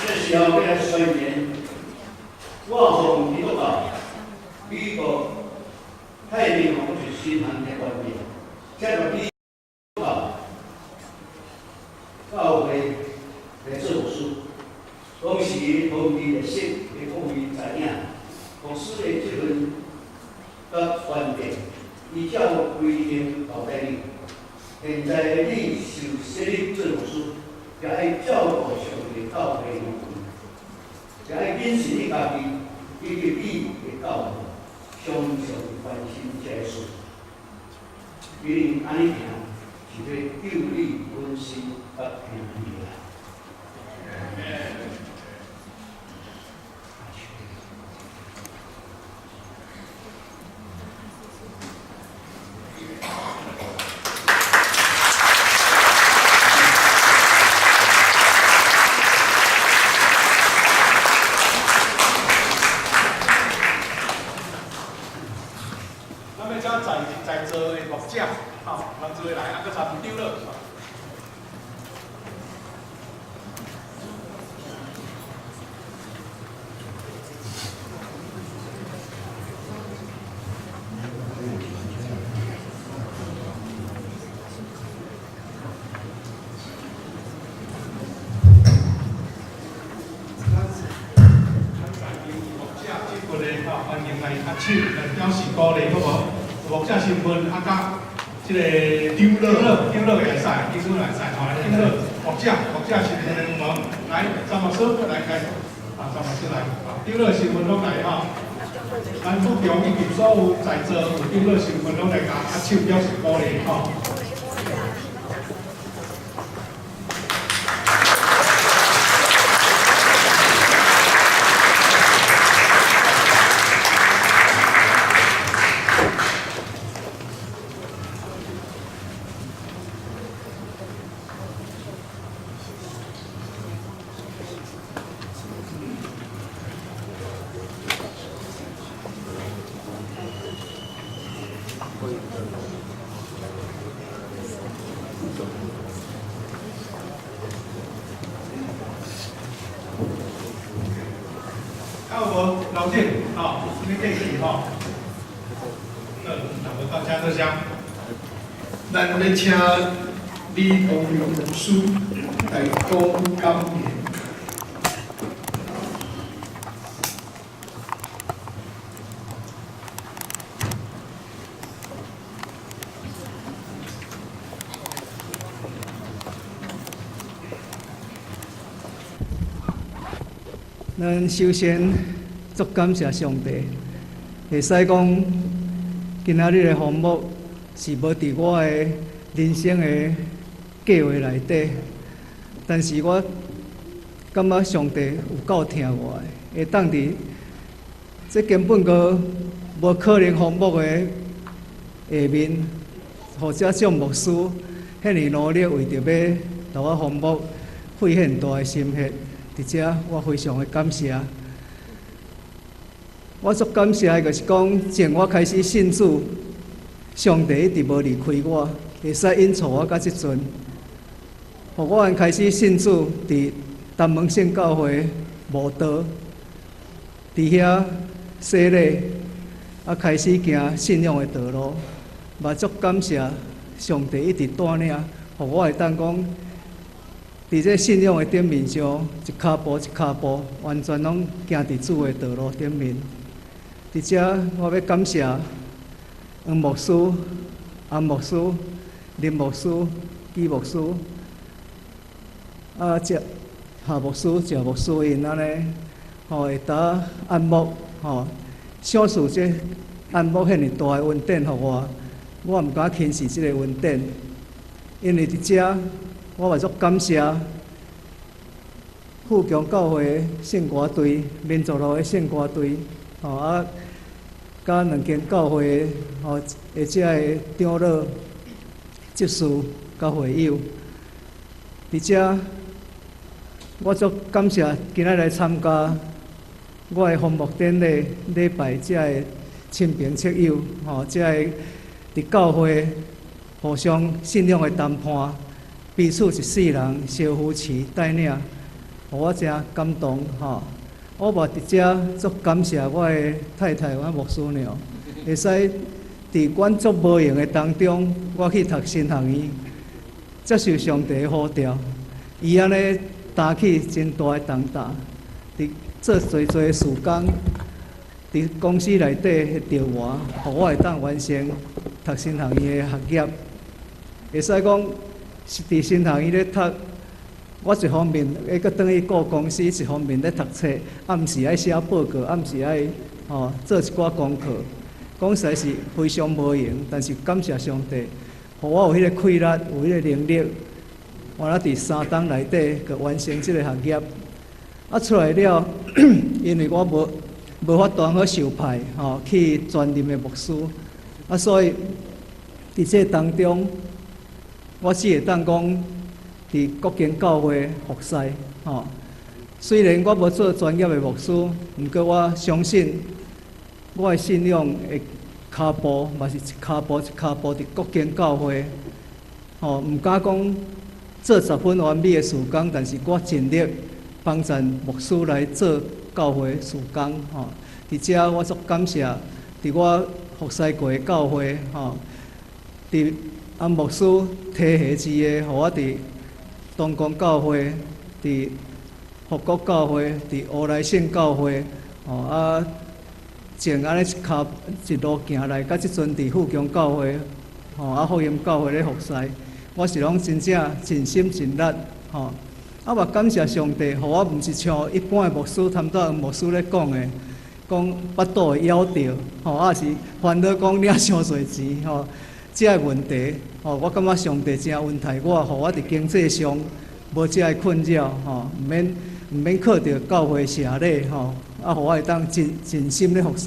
這時候欲來宣言，我奉基督教美國太平洋國際新聞的權柄，接受你教會來做牧師，當時通知熱心的各位知影，牧師的職分佮權柄，依照規定交代你。現在你受洗禮做牧師，也愛照顧上帝教會的羊群，也愛謹慎你家己以及你的教導，常常關心這个事。因為按呢行，是欲救你本身佮聽你的。咱欲請在座的牧者，吼，人做來，啊，閣參長老。咱在場牧者這份的吼，歡迎來握手來表示鼓勵，好無？牧者身份啊，佮這個長老，長老也會使，長老也會使，吼，來長老，牧者身份的有無？來，張牧師來來，啊，張牧師來，啊，長老身份攏來吼。咱副長以及所有在座有長老身份攏來共握手表示鼓勵吼。還有無老姐，吼，有啥物建議吼？好，那無到請坐聲。咱欲請李宏榮牧師來講感言。咱首先足感謝上帝，會使講今仔日的項目是無佇我的人生的計劃內底，但是我感覺上帝有夠疼我的，會當佇這根本閣無可能項目的下面，予這眾牧師遐爾努力，為著欲予我項目費遐大的心血，佇遮我非常的感謝。我足感謝的就是講，自我開始信主，上帝一直無離開我，會使引帶我到這陣。予我開始信主，佇南門聖教會慕道，佇遐洗禮，啊開始行信仰的道路，嘛足感謝上帝一直帶領，予我會當講，佇這信仰的頂面上，一跤步一跤步，完全攏行佇主的道路頂面。佇遮，我欲感謝黃牧師、洪牧師、林牧師、紀牧師，啊，這夏牧師、趙牧師𪜶按呢，吼會當按牧，吼，賞賜這按牧遐爾大的恩典予我，我毋敢輕視這個恩典，因為佇遮我嘛足感謝富強教會聖歌隊、民族路的聖歌隊，吼啊，佮兩間教會吼的遮个長老、執事佮會友，佇遮我足感謝今仔來參加我的封牧典禮禮拜遮个親朋戚友，吼，遮个佇教會互相信仰的同伴，彼此一世人相扶持帶領，予我誠感動，吼。我嘛佇遮足感謝我的太太，我牧師娘，會使佇阮足無閒的當中，我去讀神學院，接受上帝的呼召，伊按呢擔起真大的重擔，佇做濟濟事工，佇公司內底的調換，予我會當完成讀神學院的學業。會使講是佇神學院咧讀。我一方面會閣轉去顧公司，一方面咧讀冊，暗時愛寫報告，暗時愛吼做一寡功課。講實在是非常無閒，但是感謝上帝，予我有彼個氣力，有彼個能力，我咧佇三冬內底閣完成這個學業。啊，出來了，因為我無法度好受派吼去專任的牧師，啊，所以佇這當中，我只會當講。佇各間教會服侍，吼。雖然我無做專業的牧師，毋過我相信我的信仰的跤步嘛是一跤步一跤步佇各間教會，吼，毋敢講做十分完美的事工，但是我盡力幫助牧師來做教會事工，吼。佇遮我足感謝，佇我服侍過的教會，吼，佇洪牧師提携之下，予我佇東光教會、佇福國教會、佇烏來聖教會，吼啊，前按呢一跤一路行來，到這陣佇富強教會，吼啊福音教會咧服侍，我是攏真正盡心盡力，吼啊嘛感謝上帝，予我毋是像一般的牧師，頭拄仔牧師咧講的，講腹肚會枵著，吼啊是煩惱講領傷濟錢，吼。這个問題，吼，我感覺上帝誠恩待我，予我佇經濟上無這个困擾，吼，毋免靠著教會謝禮，吼，啊，予我會當盡盡心咧服侍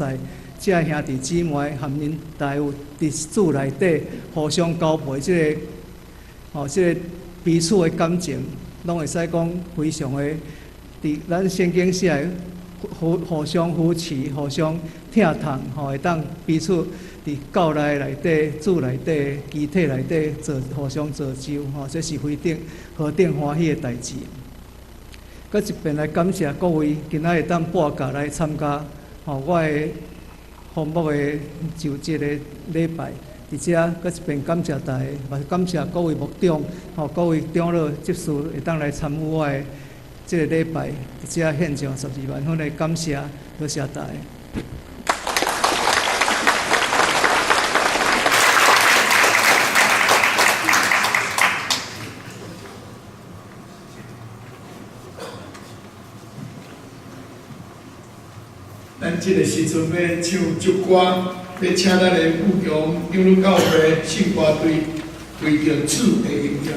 這个兄弟姊妹含𪜶大有佇主內底互相交陪這个，吼，這个彼此的感情，攏會使講非常的，佇咱聖經寫的互相扶持、互相疼痛，吼，會當彼此。佇教內內底、主內底、肢體內底做互相造就，吼，這是非常何等歡喜的代誌。閣一遍來感謝各位今仔日當撥假來參加，吼，我的封牧的就職的禮拜。佇遮閣一遍感謝大家，嘛感謝各位牧長，吼，各位長老執事會當來參與我的這個禮拜。佇遮獻上12萬分的感謝，多謝大家。咱這個時陣欲唱祝歌，欲請咱的富強長老教會聖歌隊為著主的榮耀。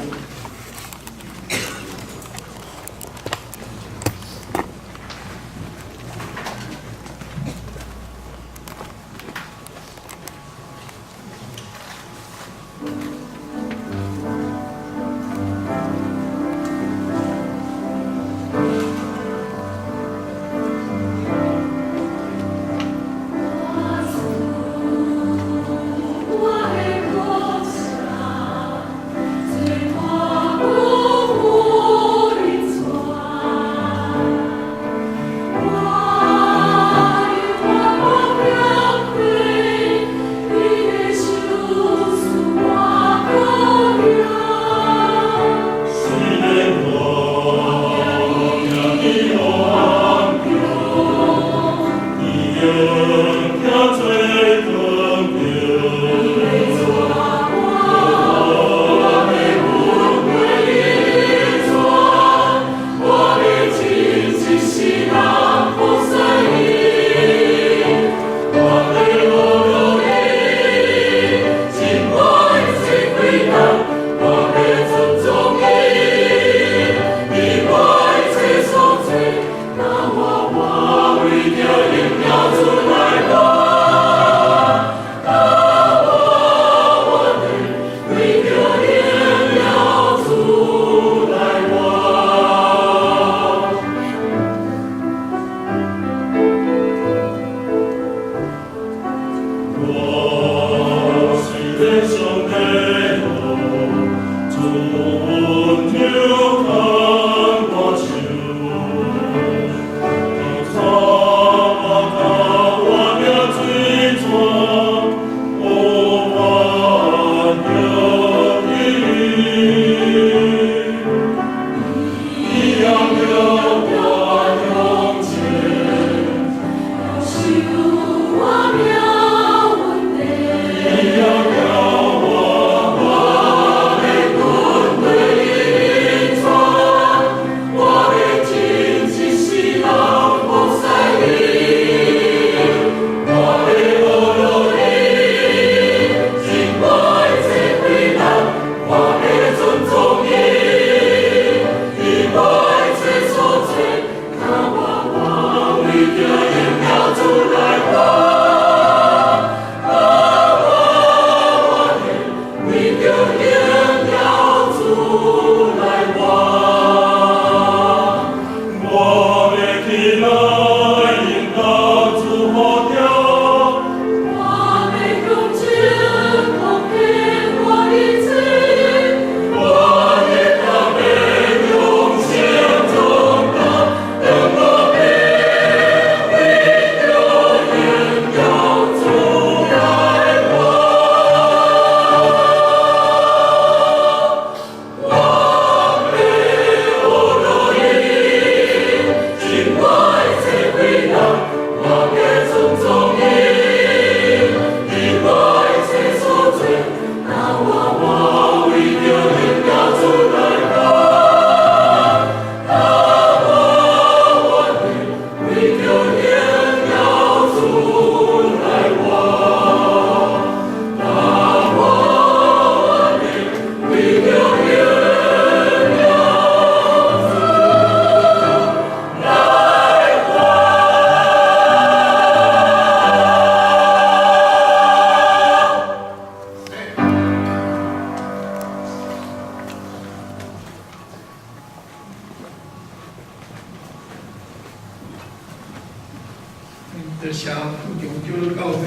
多謝富強長老教會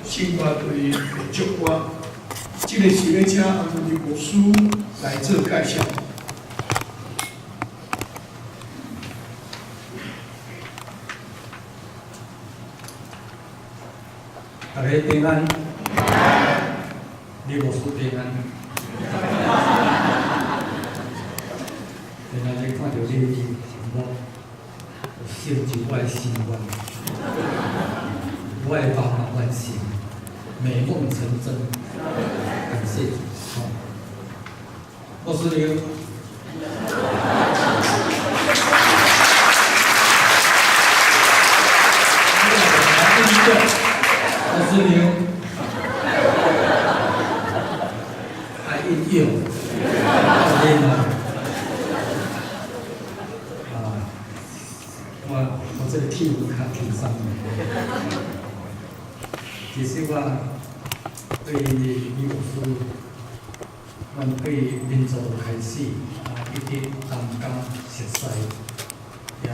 聖歌隊的祝歌，這个是欲請洪文牧師來做介紹。大家平安，李牧師平安。今仔日看著你，想講成就我的心願，我的夢完成，美夢成真，感謝主。牧師你好。師娘，愛應用，練啊！啊，我這個氣氛較輕鬆。其實我對李牧師，阮對民族開始啊，一直同工熟似，也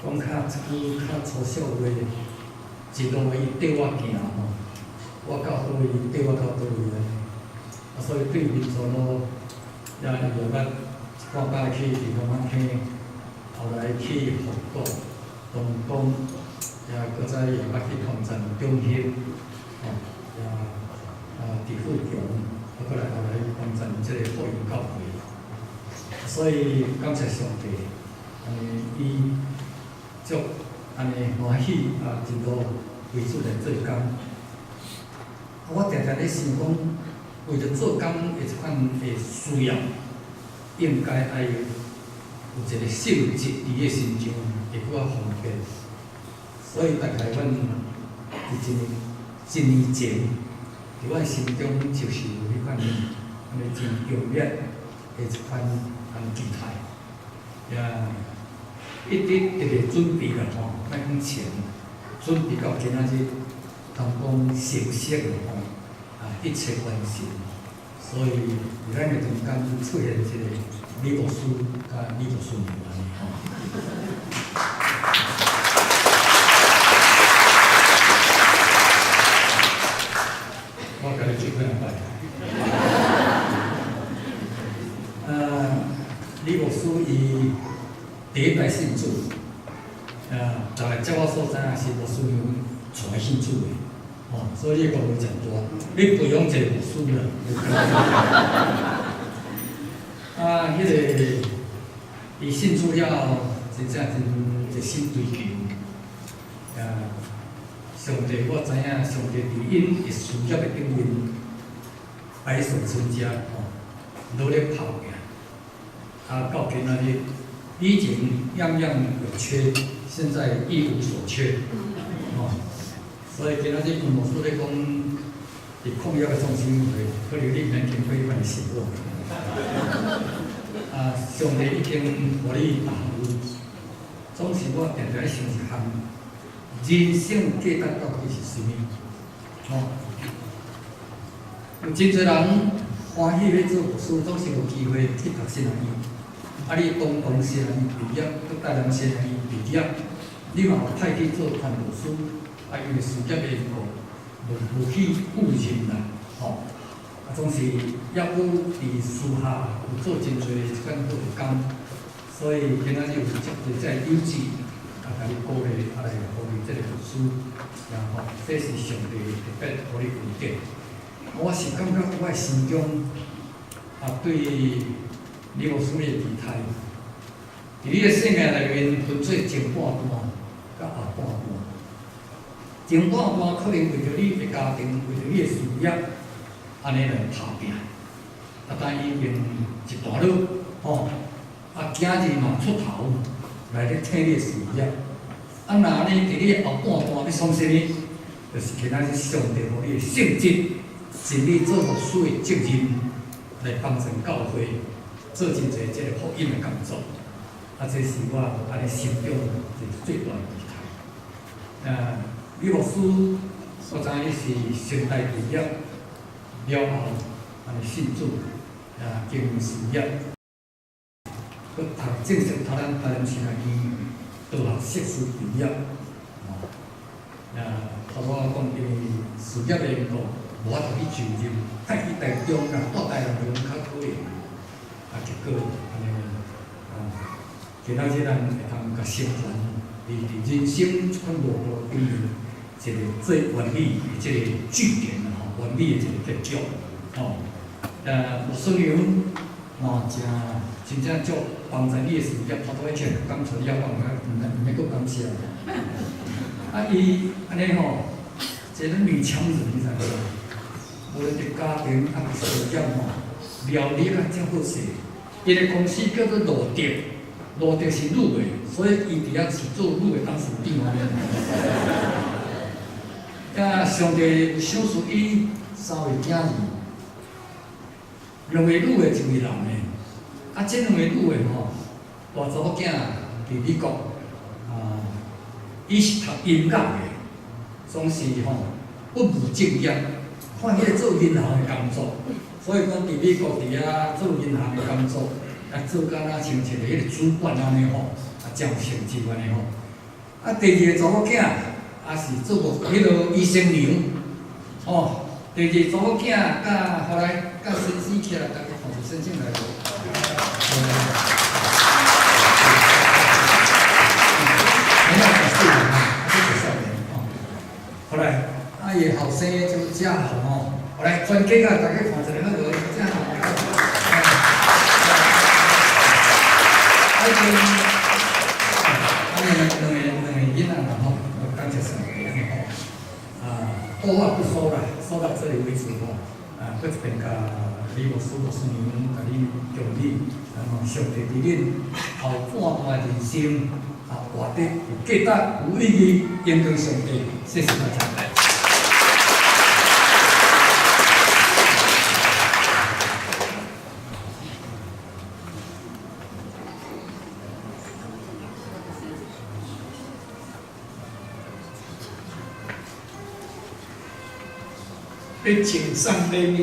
講較一句較粗俗話，一路伊綴我行吼，我到佗位，伊綴我到佗位按呢。啊，所以對民族路也伊也捌一半擺去地方仔坑，後來去福國、東港，也閣再也捌去統戰中興，吼，也啊佇富強，啊，閣來後來幫贊這个福音教會。所以感謝上帝，按呢伊足按呢歡喜啊，一路為主來做工。啊，我定定咧想講，為著做工的這款的需要，應該愛有一個性質佇伊身上會閣較方便。所以大概阮佇一年前，佇阮心中就是有彼款按呢真強烈的一款按呢期待，也一直特別準備啦吼，莫講錢，準備到今仔日，通講成熟啦吼，啊一切完成。所以佇咱的中間出現一個李牧師佮李牧師娘按呢吼。我共你做幾擺。啊，李牧師伊第一代信主，啊，大概照我所知影是牧師娘帶信主的，吼，所以你的功勞誠大，你培養一個牧師啦。啊，彼个伊信主了後，真正真熱心追求，啊，上帝我知影，上帝佇𪜶的事業的頂面白手成家，吼，努力拍拼，啊，到今仔日，以前樣樣有缺，現在一無所缺，吼，所以今仔日吳牧師咧講，佇曠野的創新會，可能你毋免經過彼款的生活。啊，上帝已經予你答案，總是我定定咧想一項，人生價值到底是啥物？吼，有真濟人歡喜欲做牧師，總是無機會去讀神學院。啊，你東東神學院畢業，閣台南神學院畢業，你嘛有派去做傳道師，啊，因為事業的緣故，無去赴任啦，吼。啊，總是猶閣佇私下有做真濟這款好的工，所以今仔日有遮濟這有志，啊，共你鼓勵，啊來予你這个牧師，然後這是上帝特別予你恩典。我是感覺我的心中啊，對李牧師的期待，佇你的生命內面分做前半段佮後半段。前半段可能為著你的家庭，為著你的事業，按呢來拍拚，啊，但已經一大路，吼，啊，今日嘛出頭來咧替你的事業，啊，若呢佇你後半段欲創啥物？就是今仔日上帝予你的性質，盡你做牧師的責任，來幫助教會做真濟這個福音的工作。啊，這是我按呢心中一個最大的期待。啊，李牧師，我知影你是成大畢業了後，按呢信主，啊，經營事業，閣讀正式讀咱台南神學院道學碩士畢業，吼，啊，頭拄仔講因為事業的緣故，無法度去就任，派去台中啦，蹛台南就較可能，啊，結果按呢，啊，今仔日咱會通共成全，佇人生這款路途頂面一個最完美的這個句點啦，吼，完美的一個結局，吼。牧師娘嘛，誠真正足幫助你的事業，頭拄仔起來講出了，我毋免閣感謝。啊，伊按呢吼，一個女強人，你知無？無論佇家庭抑是事業吼，料理較正好勢。伊的公司叫做羅德，羅德是女的，所以伊佇遐是做女的董事長按呢。上帝有賞賜伊三位囝兒，兩个女的，一位男的。啊，這兩个女的吼，大查某囝佇美國，啊，伊是讀音樂的，總是吼不務正業，看彼個做銀行的工作，所以講佇美國佇遐做銀行的工作，啊，做敢若像一个彼個主管按呢吼，啊，誠有成就按呢吼。啊，第二个查某囝，也是做過彼个醫生娘，吼。第二个查某囝佮後來佮先生起來，大家看著先生來無？沒有十四年，啊，這是少年吼。後來，啊，伊的後生就正好吼，後來全家啊，大家看一下好無？正好。啊，已經，啊，兩個囡仔啦吼，感謝上帝按呢吼。啊，多話不說啦，說到這裡為止吼。啊，閣一遍共李牧師、牧師娘共恁恭喜，然後上帝佇恁後半段人生啊，活得有價值、有意義，榮光上帝，謝謝大家。欲贈送禮物。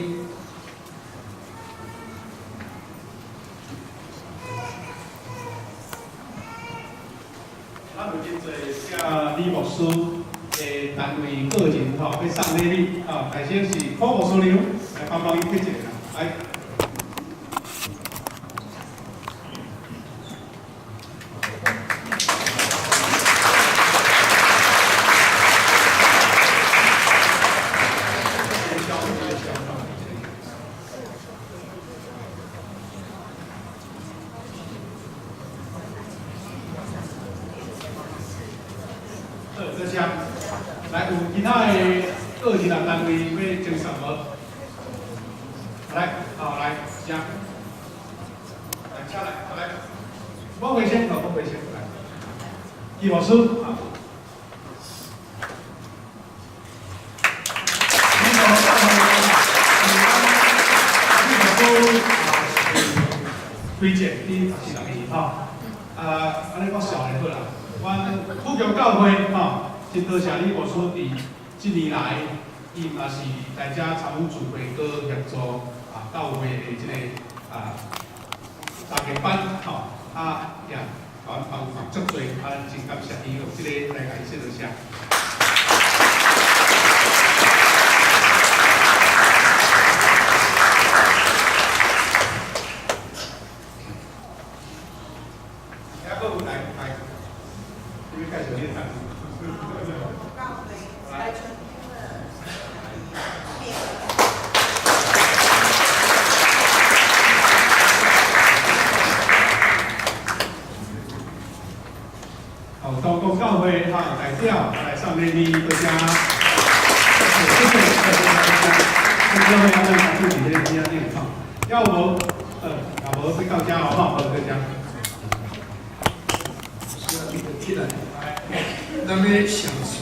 咱有真濟請李牧師的單位個人吼，欲送禮物吼，首先是柯牧師娘來幫忙伊提一下啦，來。多謝。來，有其他的個人啊單位欲贈送無？來，好來，請，來，請來，來，莫回先，莫回先，來，紀牧師，啊。李牧師啊，推薦你十四年吼，啊，按呢我少年好啦，阮富強教會吼。真多謝李牧師佇這年來，伊嘛是來遮參與聚會，閣協助啊教會的這个啊大家班吼，啊也共阮幫忙足濟，啊咱真感謝伊用這个來共伊說多謝。還閣有來來，你欲介紹你的單位？好，東國教會哈代表來送禮物，多謝。謝謝，謝謝大家。教會咱主持咧遮頂吼，猶無？也無欲到遮哦，吼，好，多謝。起來，咱欲賞詞，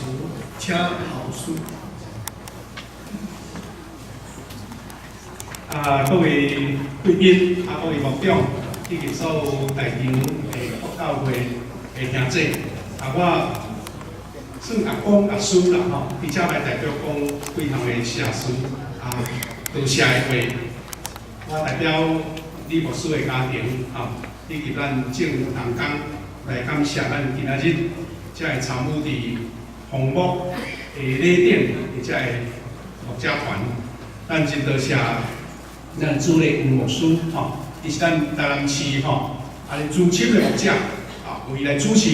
請老師。啊，各位貴賓，啊，各位牧長，以及所有在場的各教會的兄姊，啊，我算阿公阿叔啦吼，佇遮來代表講幾項的謝詞，啊，多謝的話，我代表李牧師的家庭，吼，以及咱眾同工來感謝咱今仔日才會參與佇紅木的禮典的這个牧者團，咱真多謝咱主禮吳牧師，吼，伊是咱台南市吼，啊，資深的牧者，啊，由伊來主持，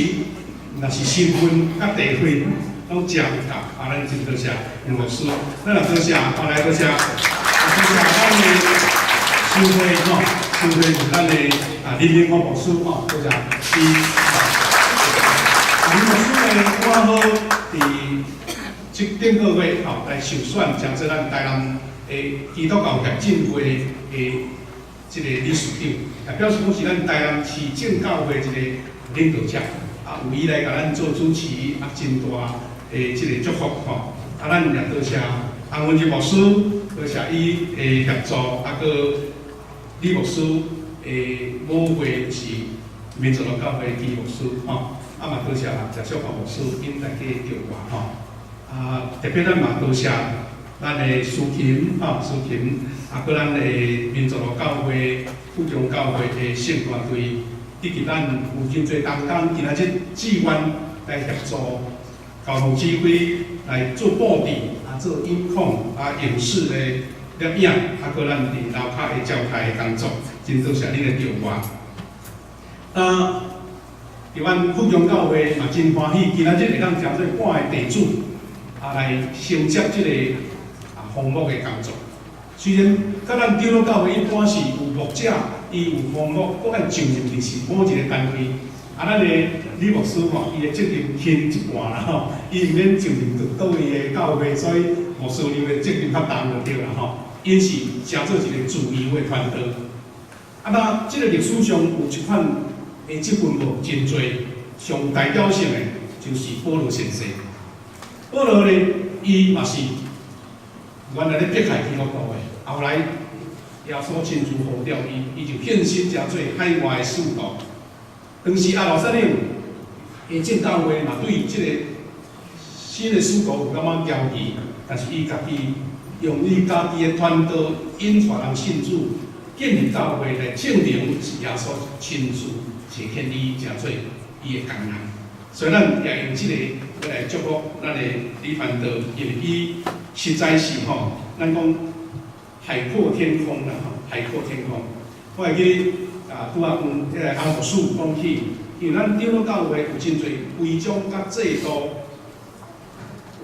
若是身份佮地位攏誠有夠，啊，咱真多謝吳牧師，咱也多謝，後來多謝，多謝咱的修會吼，修會是咱的啊林明光牧師吼，多謝伊。林牧師呢，拄好佇這頂個月吼來受選，成做咱台南的基督教協進會的這个理事長，也表示講是咱台南市正教會一个領導者，啊，有伊來共咱做主持，啊，真大的這个祝福吼，啊，啊，咱也多謝洪文杰牧師，多謝伊的協助，啊，閣李牧師的母會是民族路教會的基牧師，吼，啊嘛多謝謝小華牧師𪜶來去召喚，吼。啊，特別咱嘛多謝咱的司琴，吼，司琴，啊，閣咱的民族路教會、富強教會的聖歌隊，以及咱有真濟同工今仔日志願來協助交通指揮來做布置，啊，做音控，啊，影視的攝影，啊，閣咱佇樓跤的招待的工作，真多謝恁的召喚。啊，佇阮富強教會嘛真歡喜，今仔日會當成做半个地主，啊，來承接這個封牧的工作。雖然佮咱長老教會一般是有牧者，伊有封牧，閣愛就任佇是某一個單位。啊，咱的李牧師吼，伊的責任輕一半啦吼，伊毋免就任佇佗位的教會，所以牧師娘的責任較重就對啦吼。𪜶是成做一個自由的傳道。啊，那這個歷史上有這款的職分無真濟，上代表性的就是保羅先生。保羅呢，伊嘛是原來咧迫害基督徒的，後來耶穌親自呼召伊，伊就獻身成做海外的使徒。當時耶路撒冷的正教會嘛對這個新的使徒有感覺懷疑，但是伊家己用伊家己的傳道引帶人信主，建立教會來證明是耶穌親自差遣伊成做伊的工人。所以咱也用這個來祝福咱的李傳道，因為伊實在是吼，咱講海闊天空啦吼，海闊天空。我會記得啊，拄仔有這个洪牧師講起，因為咱長老教會有真濟規章佮制度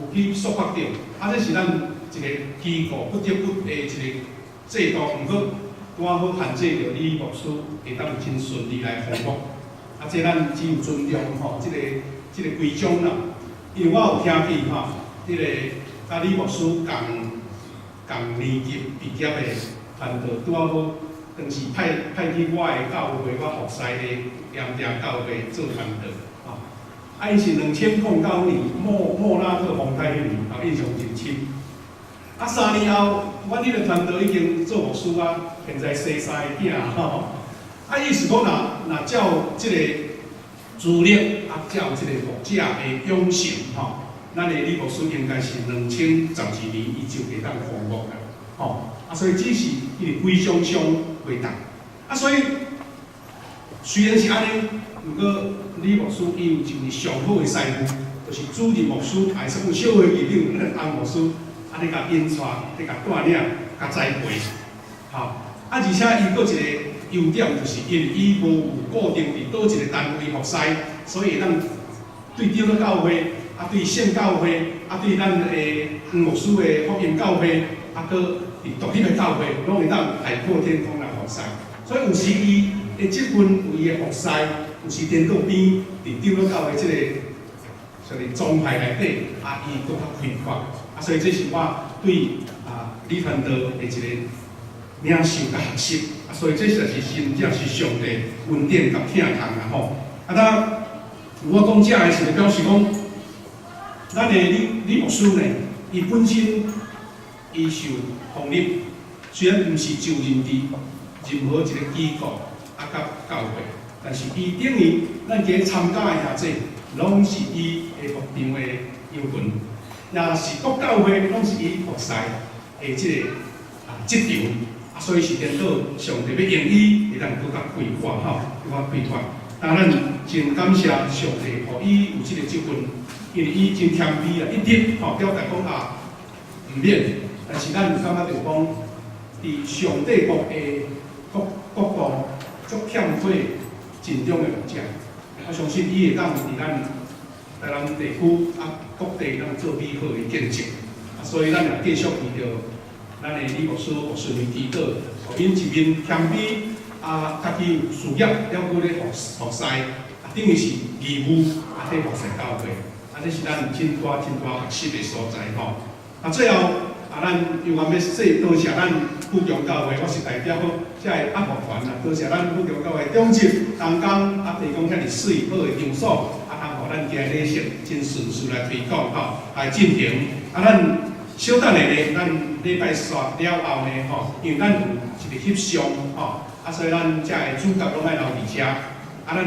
有去束縛著，啊，這是咱一個機構不得不的一個制度，毋過拄仔好限制著李牧師會當真順利來封牧。啊，這咱只有尊重吼，這個規章啦。因為我有聽見吼，這个佮李牧師仝仝年級畢業的傳道，拄仔好當時派去我的教會，我服侍的鹽埕教會做傳道，吼。啊，伊是2009年莫拉克風颱彼年，啊，印象真深。啊，3年後，阮彼个傳道已經做牧師啊，現在生三个囝吼。啊，意思講，若照這個資歷，啊，照這個牧者的養成吼，咱的李牧師應該是2012年伊就會當封牧啦，吼。啊，所以只是因為規章上袂當。啊，所以雖然是按呢，毋過李牧師伊有一位上好的師傅，就是主任牧師，也是阮小會議長洪牧師，按呢共引帶，咧共帶領，共栽培，吼。啊，而且伊閣一個優點，就是因為伊無有固定佇佗一個單位服侍，所以會當對長老教會，啊對聖教會，啊對咱的黃牧師的福音教會，啊閣佇獨立的教會，攏會當海闊天空來服侍。所以有時伊的職分有伊的服侍，有時顛倒邊佇長老教會這個屬於宗派內底，啊伊閣較開闊。啊，所以這是我對啊李傳道的一個領受佮學習。啊，所以這實在是真正是上帝恩典佮疼痛啦吼。啊，那我講這个是表示講，咱的李牧師呢，伊本身伊受封立，雖然毋是就任佇任何一個機構啊，佮教會，但是伊等於咱今日參加的遐濟，攏是伊的牧場的羊群，也是各教會攏是伊服侍的這个職場，啊，所以是顛倒上帝欲用伊，會當閣較開闊吼，閣較開闊。當咱真感謝上帝，予伊有這個職分，因為伊真謙卑啊，一直吼表達講啊，毋免。但是咱感覺著講，佇上帝國的國度，足欠缺盡忠的牧者。我相信伊會當佇咱台南地區啊，各地當做美好的見證。啊，所以咱也繼續為著咱的李牧師、牧師們祈禱，予𪜶一面謙卑，啊，家己有事業，了閣咧服侍，啊，等於是義務啊，咧服侍教會，啊，這是咱真大真大學習的所在吼。啊，最後啊，咱猶原欲說多謝咱富強教會，我是代表遮个阿牧團啊，多謝咱富強教會長執同工啊，提供遐爾媠好的場所，啊，通予咱咱今日礼式真顺序来推广吼，来进行。啊，咱小等下呢，咱礼拜煞了后呢，吼，因为咱有一个翕相吼，啊，所以咱遮的主角攏愛留佇遮。啊，咱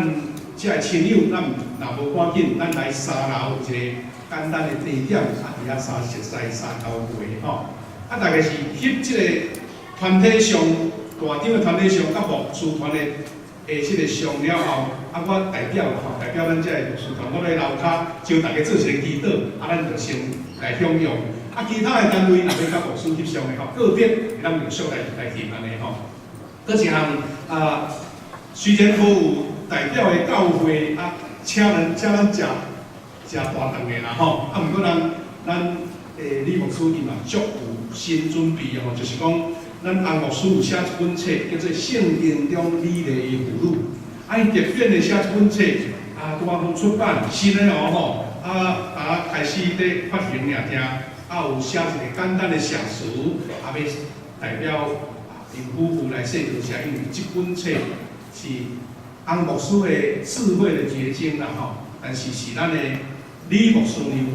遮的親友，咱若無趕緊，咱來三樓有一個簡單的地點，啊，佇遐三熟似三交會吼。啊，大概是翕這個團體相，大長的團體相，佮牧師團的的這個相了後，啊，我代表吼，代表咱遮的牧師團，我來樓跤招大家做一個祈禱，啊，咱就先來享用。啊，其他的單位若欲佮牧師翕相的吼，個別咱就續來來翕按呢吼。閣一項啊，雖然無有代表的教會啊，請咱請咱食食大頓的啦吼，啊，毋過咱咱李牧師伊嘛足有心準備吼，就是講咱翁牧師有寫一本冊，叫做《聖經中美麗的婦女》，啊，伊特別的寫這本冊，啊，拄仔好出版新的哦吼，啊啊開始佇發行爾聽，啊有寫一個簡單的謝詞，啊欲代表𪜶夫婦來說多謝，因為這本冊是翁牧師的智慧的結晶啦吼，但是是咱的李牧師娘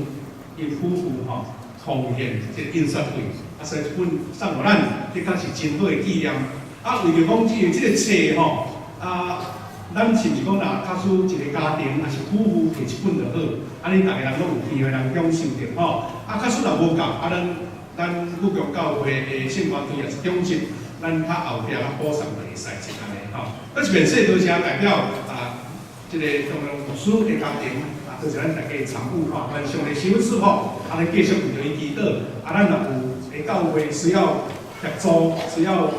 𪜶夫婦吼貢獻這個印刷費，啊所以這本送予咱，這確是真好的紀念。啊，為著講因為這個冊吼，啊，咱是毋是講若假使一個家庭，抑是夫婦摕一本就好，按呢逐个人攏有機會通享受著吼。啊，假使若無夠，啊，咱咱富強教會的聖歌隊也是長執，咱較後壁較補送就會使一按呢吼。閣一遍說多謝代表啊，這個中央牧師的家庭啊，多謝咱大家的參與吼，願上帝賜福祝福，啊，咱繼續為著伊祈禱，啊，咱若有的教會需要協助，需要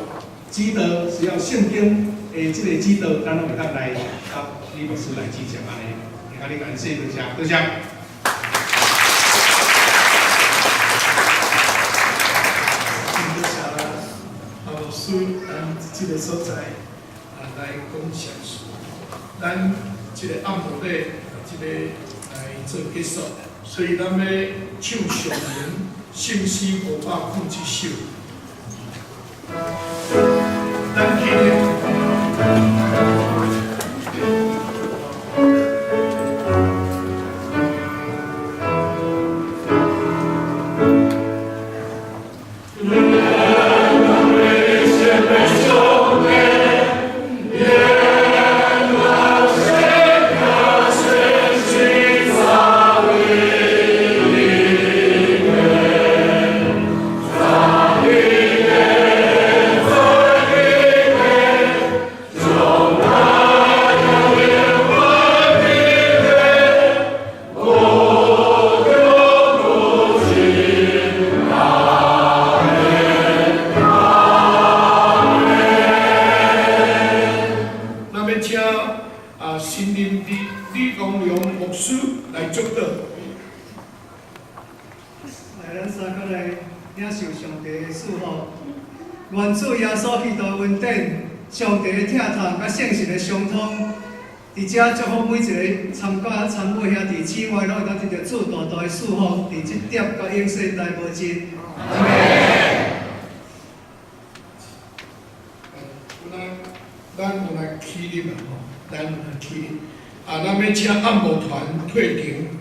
指導，需要聖經的這個指導，咱攏會當來佮李牧師來支持按呢。今日感謝多謝，多謝。多謝啊牧師，咱這個所在啊來講謝詞，咱這個暗晡禮這個來做結束，所以咱欲唱上文聖詩507首。咱起立。咱欲請啊，新林李李光良牧師來祝禱。來，咱三個來領受上帝的祝福。願主耶穌基督的恩典、上帝的疼痛佮聖神的相通，佇遮祝福每一個參加參與兄弟姊妹，攏會當得著主大大的祝福，佇這點佮永世代無盡。阿們。咱有來起立啦吼，咱有來起立。啊，咱欲請按摩團退場。